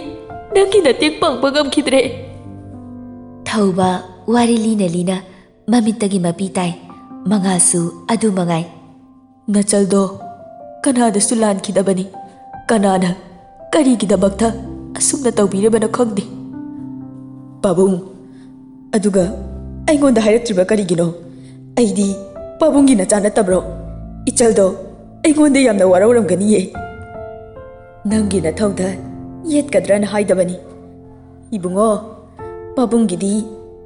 ꯅꯪꯒꯤ ꯃꯇꯦꯡ ꯄꯥꯡꯕ ꯉꯝꯈꯤꯗ꯭ꯔꯦ꯫" ꯊꯧꯕ ꯋꯥꯔꯤ ꯂꯤꯅ ꯂꯤꯅ ꯃꯃꯤꯠꯇꯒꯤ ꯃꯄꯤ ꯇꯥꯏ꯫ ꯃꯉꯥꯜꯁꯨ ꯑꯗꯨ ꯃꯉꯥꯏ꯫ ꯅꯆꯜꯗꯣ ꯀꯅꯥꯗꯁꯨ ꯂꯥꯟꯈꯤꯗꯕꯅꯤ꯫ ꯀꯅꯥꯅ ꯀꯔꯤꯒꯤꯗꯃꯛꯇ ꯑꯁꯨꯝꯅ ꯇꯧꯕꯤꯔꯕꯅꯣ ꯈꯪꯗꯦ꯫ ꯄꯥꯕꯨꯡ, ꯑꯗꯨꯒ ꯑꯩꯉꯣꯟꯗ ꯍꯥꯏꯔꯛꯇ꯭ꯔꯤꯕ ꯀꯔꯤꯒꯤꯅꯣ? ꯑꯩꯗꯤ ꯄꯥꯕꯨꯡꯒꯤ ꯅꯆꯥ ꯅꯠꯇꯕ꯭ꯔꯣ? ꯏꯆꯜꯗꯣ ꯑꯩꯉꯣꯟꯗ ꯌꯥꯝꯅ ꯋꯥꯔꯧꯔꯝꯒꯅꯤꯌꯦ꯫ ꯅꯪꯒꯤ ꯅꯊꯧꯗ ꯌꯦꯠꯀꯗ꯭ꯔꯅ ꯍꯥꯏꯗꯕꯅꯤ꯫ ꯏꯕꯨꯡꯉꯣ, ꯄꯥꯕꯨꯡꯒꯤꯗꯤ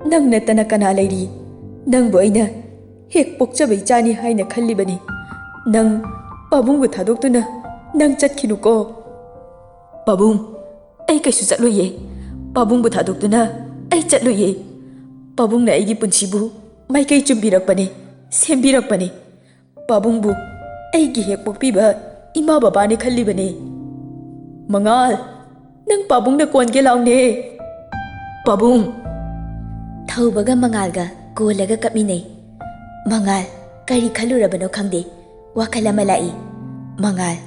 ꯅꯪ ꯅꯠꯇꯅ ꯀꯅꯥ ꯂꯩꯔꯤ? ꯅꯪꯕꯨ ꯑꯩꯅ ꯍꯦꯛ ꯄꯣꯛꯆꯕ ꯏꯆꯥꯅꯤ ꯍꯥꯏꯅ ꯈꯜꯂꯤꯕꯅꯤ꯫ ꯅꯪ ꯄꯥꯕꯨꯡꯕꯨ ꯊꯥꯗꯣꯛꯇꯨꯅ ꯅꯪ ꯆꯠꯈꯤꯅꯨꯀꯣ꯫ ꯄꯥꯕꯨꯡ, ꯑꯩ ꯀꯩꯁꯨ ꯆꯠꯂꯣꯏꯌꯦ꯫ ꯄꯥꯕꯨꯡꯕꯨ ꯊꯥꯗꯣꯛꯇꯨꯅ ꯑꯩ ꯆꯠꯂꯣꯏꯌꯦ꯫ ꯄꯥꯕꯨꯡꯅ ꯑꯩꯒꯤ ꯄꯨꯟꯁꯤꯕꯨ ꯃꯥꯏꯀꯩ ꯆꯨꯝꯕꯤꯔꯛꯄꯅꯦ, ꯁꯦꯝꯕꯤꯔꯛꯄꯅꯦ꯫ ꯄꯥꯕꯨꯡꯕꯨ ꯑꯩꯒꯤ ꯍꯦꯛ ꯄꯣꯛꯄꯤꯕ ꯏꯃꯥ ꯕꯕꯥꯅꯦ ꯈꯜꯂꯤꯕꯅꯦ꯫ ꯃꯉꯥꯜ, ꯅꯪ ꯄꯥꯕꯨꯡꯅ ꯀꯣꯟꯒꯦ ꯂꯥꯎꯅꯦ꯫ ꯄꯥꯕꯨꯡ꯫ ꯊꯧꯕꯒ ꯃꯉꯥꯜꯒ ꯀꯣꯜꯂꯒ ꯀꯞꯃꯤꯟꯅꯩ꯫ ꯃꯉꯥꯜ ꯀꯔꯤ ꯈꯜꯂꯨꯔꯕꯅꯣ ꯈꯪꯗꯦ, ꯋꯥꯈꯜ ꯑꯃ ꯂꯥꯛꯏ꯫ ꯃꯉꯥꯜ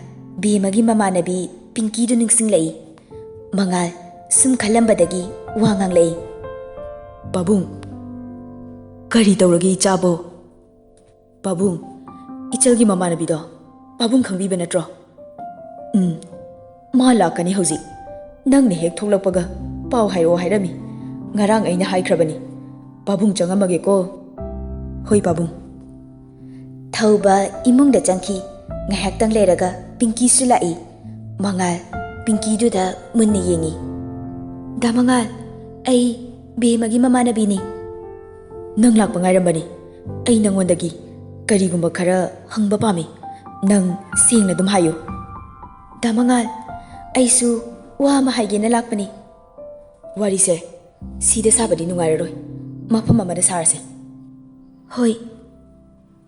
ꯕꯦꯝꯃꯒꯤ ꯃꯃꯥꯟꯅꯕꯤ ꯄꯤꯡꯀꯤꯗꯨ ꯅꯤꯡꯁꯤꯡꯂꯛꯏ꯫ ꯃꯉꯥꯜ ꯁꯨꯝ ꯈꯜꯂꯝꯕꯗꯒꯤ ꯋꯥ ꯉꯥꯡꯂꯛꯏ꯫ ꯄꯥꯕꯨꯡ, ꯀꯔꯤ ꯇꯧꯔꯒꯦ ꯏꯆꯥꯕꯣ? ꯄꯥꯕꯨꯡ, ꯏꯆꯜꯒꯤ ꯃꯃꯥꯟꯅꯕꯤꯗꯣ ꯄꯥꯕꯨꯡ ꯈꯪꯕꯤꯕ ꯅꯠꯇ꯭ꯔꯣ? ꯎꯝ, ꯃꯥ ꯂꯥꯛꯀꯅꯤ ꯍꯧꯖꯤꯛ꯫ ꯅꯪꯅ ꯍꯦꯛ ꯊꯣꯛꯂꯛꯄꯒ ꯄꯥꯎ ꯍꯥꯏꯔꯛꯑꯣ ꯍꯥꯏꯔꯝꯃꯤ꯫ ꯉꯔꯥꯡ ꯑꯩꯅ ꯍꯥꯏꯈ꯭ꯔꯕꯅꯤ꯫ ꯄꯥꯕꯨꯡ ꯆꯪꯉꯝꯃꯒꯦꯀꯣ꯫ ꯍꯣꯏ ꯄꯥꯕꯨꯡ꯫ ꯊꯧꯕ ꯏꯃꯨꯡꯗ ꯆꯪꯈꯤ꯫ ꯉꯥꯏꯍꯥꯛꯇꯪ ꯂꯩꯔꯒ ꯄꯤꯡꯀꯤꯁꯨ ꯂꯥꯛꯏ꯫ ꯃꯉꯥꯜ ꯄꯤꯡꯀꯤꯗꯨꯗ ꯃꯨꯟꯅ ꯌꯦꯡꯉꯤ꯫ ꯗꯥ ꯃꯉꯥꯜ, ꯑꯩ ꯕꯦꯝꯃꯒꯤ ꯃꯃꯥꯟꯅꯕꯤꯅꯤ꯫ ꯅꯪ ꯂꯥꯛꯄ ꯉꯥꯏꯔꯝꯕꯅꯤ꯫ ꯑꯩ ꯅꯪꯉꯣꯟꯗꯒꯤ ꯀꯔꯤꯒꯨꯝꯕ ꯈꯔ ꯍꯪꯕ ꯄꯥꯝꯃꯤ꯫ ꯅꯪ ꯁꯦꯡꯅ ꯑꯗꯨꯝ ꯍꯥꯏꯌꯨ꯫ ꯗꯥ ꯃꯉꯥꯜ, ꯑꯩꯁꯨ ꯋꯥ ꯑꯃ ꯍꯥꯏꯒꯦꯅ ꯂꯥꯛꯄꯅꯤ꯫ ꯋꯥꯔꯤꯁꯦ ꯁꯤꯗ ꯁꯥꯕꯗꯤ ꯅꯨꯡꯉꯥꯏꯔꯔꯣꯏ, ꯃꯐꯝ ꯑꯃꯗ ꯁꯥꯔꯁꯦ꯫ ꯍꯣꯏ꯫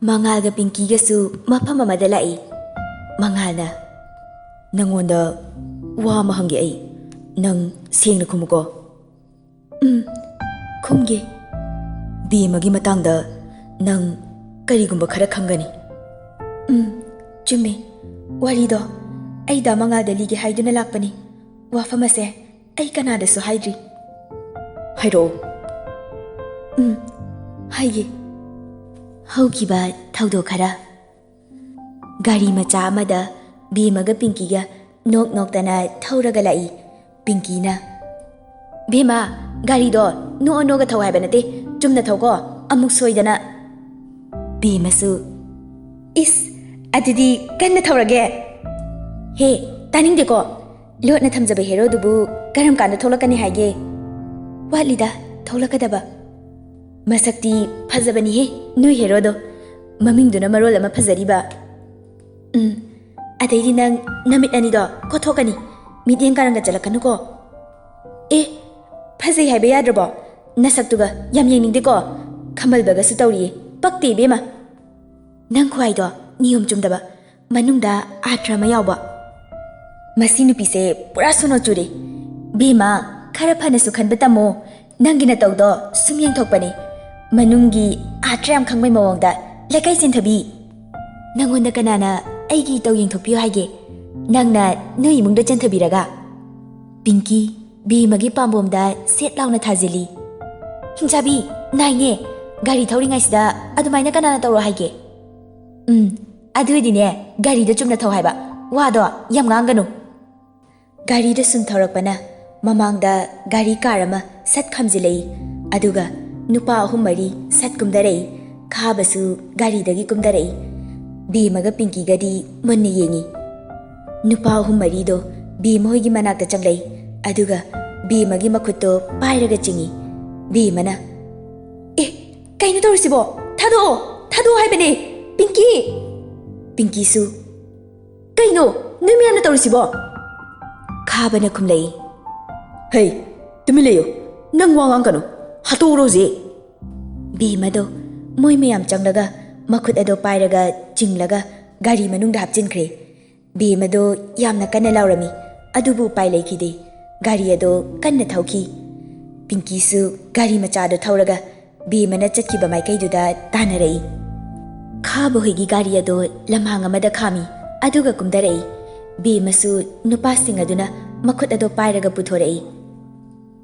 ꯃꯉꯥꯜꯒ ꯄꯤꯡꯀꯤꯒꯁꯨ ꯃꯐꯝ ꯑꯃꯗ ꯂꯥꯛꯏ꯫ ꯃꯉꯥꯜꯅ, ꯅꯪꯉꯣꯟꯗ ꯋꯥ ꯑꯃ ꯍꯪꯒꯦ ꯑꯩ, ꯅꯪ ꯁꯦꯡꯅ ꯈꯨꯝꯃꯨꯀꯣ꯫ ꯎꯝ, ꯈꯨꯝꯒꯦ꯫ ꯕꯦꯝꯃꯒꯤ ꯃꯇꯥꯡꯗ ꯅꯪ ꯀꯔꯤꯒꯨꯝꯕ ꯈꯔ ꯈꯪꯒꯅꯤ꯫ ꯎꯝ, ꯆꯨꯝꯃꯦ꯫ ꯋꯥꯔꯤꯗꯣ ꯑꯩ ꯗꯥ ꯃꯉꯥꯜꯗ ꯂꯤꯒꯦ ꯍꯥꯏꯗꯨꯅ ꯂꯥꯛꯄꯅꯤ꯫ ꯋꯥꯐꯝ ꯑꯁꯦ ꯑꯩ ꯀꯅꯥꯗꯁꯨ ꯍꯥꯏꯗ꯭ꯔꯤ꯫ ꯍꯥꯏꯔꯛꯑꯣ꯫ ꯎꯝ, ꯍꯥꯏꯒꯦ꯫ ꯍꯧꯈꯤꯕ ꯊꯧꯗꯣꯛ ꯈꯔ꯫ ꯒꯥꯔꯤ ꯃꯆꯥ ꯑꯃꯗ ꯕꯦꯝꯃꯒ ꯄꯤꯡꯀꯤꯒ ꯅꯣꯛ ꯅꯣꯛꯇꯅ ꯊꯧꯔꯒ ꯂꯥꯛꯏ꯫ ꯄꯤꯡꯀꯤꯅ, "ꯕꯦꯝꯃ, ꯒꯥꯔꯤꯗꯣ ꯅꯣꯛꯑ ꯅꯣꯛꯑ ꯊꯧ ꯍꯥꯏꯕ ꯅꯠꯇꯦ, ꯆꯨꯝꯅ ꯊꯧꯀꯣ, ꯑꯃꯨꯛ ꯁꯣꯏꯗꯅ꯫" ꯕꯦꯝꯃꯁꯨ, "ꯏꯁ, ꯑꯗꯨꯗꯤ ꯀꯟꯅ ꯊꯧꯔꯒꯦ꯫" "ꯍꯦ, ꯇꯥꯅꯤꯡꯗꯦꯀꯣ꯫ ꯂꯣꯠꯅ ꯊꯝꯖꯕ ꯍꯦꯔꯣꯗꯨꯕꯨ ꯀꯔꯝ ꯀꯥꯟꯗ ꯊꯣꯛꯂꯛꯀꯅꯤ ꯍꯥꯏꯒꯦ?" "ꯋꯥꯠꯂꯤꯗ ꯊꯣꯛꯂꯛꯀꯗꯕ꯫ ꯃꯁꯛꯇꯤ ꯐꯖꯕꯅꯤꯍꯦ ꯅꯣꯏ ꯍꯦꯔꯣꯗꯣ꯫ ꯃꯃꯤꯡꯗꯨꯅ ꯃꯔꯣꯜ ꯑꯃ ꯐꯖꯔꯤꯕ꯫ ꯎꯝ, ꯑꯗꯩꯗꯤ ꯅꯪ ꯅꯃꯤꯠ ꯑꯅꯤꯗꯣ ꯀꯣꯠꯊꯣꯛꯀꯅꯤ꯫ ꯃꯤꯠꯌꯦꯡ ꯀꯥꯔꯪꯒ ꯆꯠꯂꯛꯀꯅꯨꯀꯣ꯫ ꯑꯦ, ꯐꯖꯩ ꯍꯥꯏꯕ ꯌꯥꯗ꯭ꯔꯕꯣ? ꯅꯁꯛꯇꯨꯒ ꯌꯥꯝ ꯌꯦꯡꯅꯤꯡꯗꯦꯀꯣ꯫ ꯈꯝꯕꯜꯕꯒꯁꯨ ꯇꯧꯔꯤꯌꯦ꯫ ꯄꯛꯇꯦ ꯏꯕꯦꯝꯃ꯫ ꯅꯪ ꯈꯨꯍꯥꯏꯗꯣ ꯅꯤꯌꯣꯝ ꯆꯨꯝꯗꯕ꯫ ꯃꯅꯨꯡꯗ ꯑꯥꯔꯊ ꯑꯃ ꯌꯥꯎꯕ꯫ ꯃꯁꯤ ꯅꯨꯄꯤꯁꯦ ꯄꯨꯔꯥ ꯁꯣꯅꯣ ꯆꯨꯔꯦ꯫ ꯕꯦꯝꯃ, ꯈꯔ ꯐꯅꯁꯨ ꯈꯟꯕ ꯇꯝꯃꯣ꯫ ꯅꯪꯒꯤ ꯅꯇꯧꯗꯣ ꯁꯨꯝ ꯌꯦꯡꯊꯣꯛꯄꯅꯦ꯫ ꯃꯅꯨꯡꯒꯤ ꯑꯥꯔꯊ ꯌꯥꯝ ꯈꯪꯕꯩ ꯃꯑꯣꯡꯗ꯫ ꯂꯩꯀꯥꯏ ꯆꯦꯟꯊꯕꯤ꯫ ꯅꯪꯉꯣꯟꯗ ꯀꯅꯥꯅ ꯑꯩꯒꯤ ꯏꯇꯧ ꯌꯦꯡꯊꯣꯛꯄꯤꯌꯨ ꯍꯥꯏꯒꯦ? ꯅꯪꯅ ꯅꯣꯏ ꯏꯃꯨꯡꯗ ꯆꯦꯟꯊꯕꯤꯔꯒ? ꯄꯤꯡꯀꯤ ꯕꯦꯝꯃꯒꯤ ꯄꯥꯝꯕꯣꯝꯗ ꯁꯦꯠ ꯂꯥꯎꯅ ꯊꯥꯖꯤꯜꯂꯤ꯫ "ꯍꯤꯡꯆꯥꯕꯤ, ꯅꯥꯏꯅꯦ꯫ ꯒꯥꯔꯤ ꯊꯧꯔꯤꯉꯩꯁꯤꯗ ꯑꯗꯨꯃꯥꯏꯅ ꯀꯅꯥꯅ ꯇꯧꯔꯣ ꯍꯥꯏꯒꯦ?" "ꯎꯝ, ꯑꯗꯨꯗꯤꯅꯦ, ꯒꯥꯔꯤꯗꯣ ꯆꯨꯝꯅ ꯊꯧ ꯍꯥꯏꯕ꯫ ꯋꯥꯗꯣ ꯌꯥꯝ ꯉꯥꯡꯒꯅꯨ꯫" ꯒꯥꯔꯤꯗ ꯁꯨꯝ ꯊꯧꯔꯛꯄꯅ ꯃꯃꯥꯡꯗ ꯒꯥꯔꯤ ꯀꯥꯔ ꯑꯃ ꯁꯠ ꯈꯥꯝꯖꯤꯜꯂꯛꯏ꯫ ꯑꯗꯨꯒ ꯅꯨꯄꯥ ꯑꯍꯨꯝ ꯃꯔꯤ ꯁꯠ ꯀꯨꯝꯊꯔꯛꯏ꯫ ꯈꯥꯕꯁꯨ ꯒꯥꯔꯤꯗꯒꯤ ꯀꯨꯝꯊꯔꯛꯏ꯫ ꯕꯦꯝꯃꯒ ꯄꯤꯡꯀꯤꯒꯗꯤ ꯃꯨꯟꯅ ꯌꯦꯡꯉꯤ꯫ ꯅꯨꯄꯥ ꯑꯍꯨꯝ ꯃꯔꯤꯗꯣ ꯕꯦꯝꯃ ꯍꯣꯏꯒꯤ ꯃꯅꯥꯛꯇ ꯆꯪꯂꯛꯏ꯫ ꯑꯗꯨꯒ ꯕꯦꯝꯃꯒꯤ ꯃꯈꯨꯠꯇꯣ ꯄꯥꯏꯔꯒ ꯆꯤꯡꯏ꯫ ꯕꯦꯝꯃꯅ, "ꯑꯦ, ꯀꯩꯅꯣ ꯇꯧꯔꯤꯁꯤꯕꯣ? ꯊꯥꯗꯣꯛꯑꯣ! ꯊꯥꯗꯣꯛꯑꯣ ꯍꯥꯏꯕꯅꯦ! ꯄꯤꯡꯀꯤ!" ꯄꯤꯡꯀꯤꯁꯨ, "ꯀꯩꯅꯣ ꯅꯣꯏ ꯃꯌꯥꯝꯅ ꯇꯧꯔꯤꯁꯤꯕꯣ?" ꯈꯥꯕꯅ ꯈꯨꯝꯂꯛꯏ, "ꯍꯩ, ꯇꯨꯃꯤꯟ ꯂꯩꯌꯨ꯫ ꯅꯪ ꯋꯥ ꯉꯥꯡꯒꯅꯨ꯫ ꯍꯥꯠꯇꯣꯛꯎꯔꯣ ꯍꯧꯖꯤꯛ!" ꯕꯦꯝꯃꯗꯣ ꯃꯣꯏ ꯃꯌꯥꯝ ꯆꯪꯂꯒ ꯃꯈꯨꯠ ꯑꯗꯣ ꯄꯥꯏꯔꯒ ꯆꯤꯡꯂꯒ ꯒꯥꯔꯤ ꯃꯅꯨꯡꯗ ꯍꯥꯞꯆꯤꯟꯈ꯭ꯔꯦ꯫ ꯕꯦꯝꯃꯗꯣ ꯌꯥꯝꯅ ꯀꯟꯅ ꯂꯥꯎꯔꯝꯃꯤ, ꯑꯗꯨꯕꯨ ꯎꯄꯥꯏ ꯂꯩꯈꯤꯗꯦ꯫ ꯒꯥꯔꯤ ꯑꯗꯣ ꯀꯟꯅ ꯊꯧꯈꯤ꯫ ꯄꯤꯡꯀꯤꯁꯨ ꯒꯥꯔꯤ ꯃꯆꯥꯗꯣ ꯊꯧꯔꯒ ꯕꯦꯝꯃꯅ ꯆꯠꯈꯤꯕ ꯃꯥꯏꯀꯩꯗꯨꯗ ꯇꯥꯟꯅꯔꯛꯏ꯫ ꯈꯥꯕ ꯍꯣꯏꯒꯤ ꯒꯥꯔꯤ ꯑꯗꯣ ꯂꯝꯍꯥꯡ ꯑꯃꯗ ꯈꯥꯝꯃꯤ, ꯑꯗꯨꯒ ꯀꯨꯝꯊꯔꯛꯏ꯫ ꯕꯦꯝꯃꯁꯨ ꯅꯨꯄꯥꯁꯤꯡ ꯑꯗꯨꯅ ꯃꯈꯨꯠ ꯑꯗꯣ ꯄꯥꯏꯔꯒ ꯄꯨꯊꯣꯔꯛꯏ꯫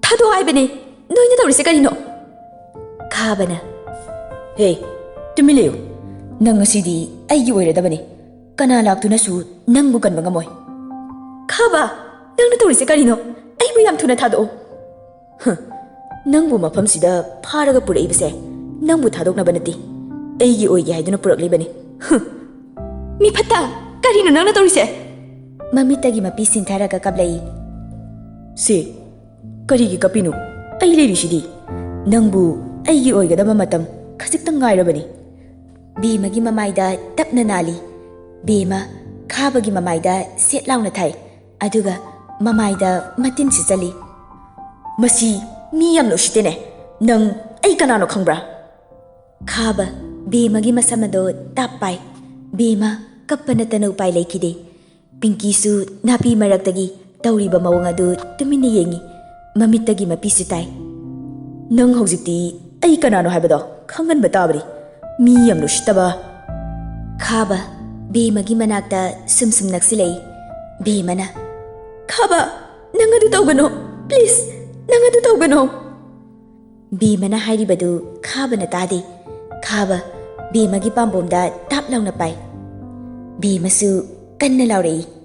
"ꯊꯥꯗꯣꯛꯑꯣ ꯍꯥꯏꯕꯅꯦ! ꯅꯣꯏꯅ ꯇꯧꯔꯤꯁꯦ ꯀꯔꯤꯅꯣ?" ꯈꯥꯕꯅ, ꯍꯦ, ꯇꯨꯃꯤꯟ ꯂꯩꯌꯨ꯫ ꯅꯪ ꯉꯁꯤꯗꯤ ꯑꯩꯒꯤ ꯑꯣꯏꯔꯗꯕꯅꯤ꯫ ꯀꯅꯥ ꯂꯥꯛꯇꯨꯅꯁꯨ ꯅꯪꯕꯨ ꯀꯟꯕ ꯉꯝꯃꯣꯏ꯫ ꯈꯥꯕ, ꯅꯪꯅ ꯇꯧꯔꯤꯁꯦ ꯀꯔꯤꯅꯣ? ꯑꯩꯕꯨ ꯌꯥꯝ ꯊꯨꯅ ꯊꯥꯗꯣꯛꯑꯣ꯫ ꯍ, ꯅꯪꯕꯨ ꯃꯐꯝꯁꯤꯗ ꯐꯥꯔꯒ ꯄꯨꯔꯛꯏꯕꯁꯦ ꯅꯪꯕꯨ ꯊꯥꯗꯣꯛꯅꯕ ꯅꯠꯇꯦ, ꯑꯩꯒꯤ ꯑꯣꯏꯒꯦ ꯍꯥꯏꯗꯨꯅ ꯄꯨꯔꯛꯂꯤꯕꯅꯤ꯫ ꯍ꯫ ꯃꯤꯐꯠꯇ, ꯀꯔꯤꯅꯣ ꯅꯪꯅ ꯇꯧꯔꯤꯁꯦ? ꯃꯃꯤꯠꯇꯒꯤ ꯃꯄꯤ ꯁꯤꯟꯊꯔꯒ ꯀꯞꯂꯛꯏ꯫ ꯁꯦ, ꯀꯔꯤꯒꯤ ꯀꯞꯄꯤꯅꯣ? ꯑꯩ ꯂꯩꯔꯤꯁꯤꯗꯤ꯫ ꯅꯪꯕꯨ ꯑꯩꯒꯤ ꯑꯣꯏꯒꯗꯕ ꯃꯇꯝ ꯈꯖꯤꯛꯇꯪ ꯉꯥꯏꯔꯕꯅꯤ꯫ ꯕꯦꯃꯒꯤ ꯃꯃꯥꯏꯗ ꯇꯞꯅ ꯅꯥꯜꯂꯤ꯫ ꯕꯦꯃ ꯈꯥꯕꯒꯤ ꯃꯃꯥꯏꯗ ꯁꯦꯠ ꯂꯥꯎꯅ ꯊꯥꯏ, ꯑꯗꯨꯒ ꯃꯃꯥꯏꯗ ꯃꯇꯤꯟ ꯁꯤꯠꯆꯜꯂꯤ꯫ ꯃꯁꯤ ꯃꯤ ꯌꯥꯝꯅ ꯎꯁꯤꯠꯇꯦꯅꯦ꯫ ꯅꯪ ꯑꯩ ꯀꯅꯥꯅꯣ ꯈꯪꯕ꯭ꯔꯥ? ꯈꯥꯕ ꯕꯦꯃꯒꯤ ꯃꯁꯝ ꯑꯗꯣ ꯇꯥꯞ ꯄꯥꯏ꯫ ꯕꯦꯃ ꯀꯞꯄ ꯅꯠꯇꯅ ꯎꯄꯥꯏ ꯂꯩꯈꯤꯗꯦ꯫ ꯄꯤꯡꯀꯤꯁꯨ ꯅꯥꯄꯤ ꯃꯔꯛꯇꯒꯤ ꯇꯧꯔꯤꯕ ꯃꯑꯣꯡ ꯑꯗꯨ ꯇꯨꯃꯤꯟꯅ ꯌꯦꯡꯉꯤ꯫ ꯃꯃꯤꯠꯇꯒꯤ ꯃꯄꯤꯁꯨ ꯇꯥꯏ꯫ ꯅꯪ ꯍꯧꯖꯤꯛꯇꯤ ꯑꯩ ꯀꯅꯥꯅꯣ ꯍꯥꯏꯕꯗꯣ ꯈꯪꯍꯟꯕ ꯇꯥꯕꯅꯤ꯫ ꯃꯤ ꯌꯥꯝ ꯎꯁꯤꯠꯇꯕ꯫ ꯈꯥꯕ ꯕꯦꯃꯒꯤ ꯃꯅꯥꯛꯇ ꯁꯨꯝ ꯁꯨꯝ ꯅꯛꯁꯤꯜꯂꯛꯏ꯫ ꯕꯦꯃꯅ, "ꯈꯥꯕ, ꯅꯪ ꯑꯗꯨ ꯇꯧꯒꯅꯨ꯫ Please, ꯅꯪ ꯑꯗꯨ ꯇꯧꯒꯅꯨ!" ꯕꯦꯃꯅ ꯍꯥꯏꯔꯤꯕꯗꯨ ꯈꯥꯕꯅ ꯇꯥꯗꯦ꯫ ꯈꯥꯕ ꯕꯦꯃꯒꯤ ꯄꯥꯝꯕꯣꯝꯗ ꯇꯥꯞ ꯂꯥꯎꯅ ꯄꯥꯏ꯫ ꯕꯦꯃꯁꯨ ꯀꯟꯅ ꯂꯥꯎꯔꯛꯏ꯫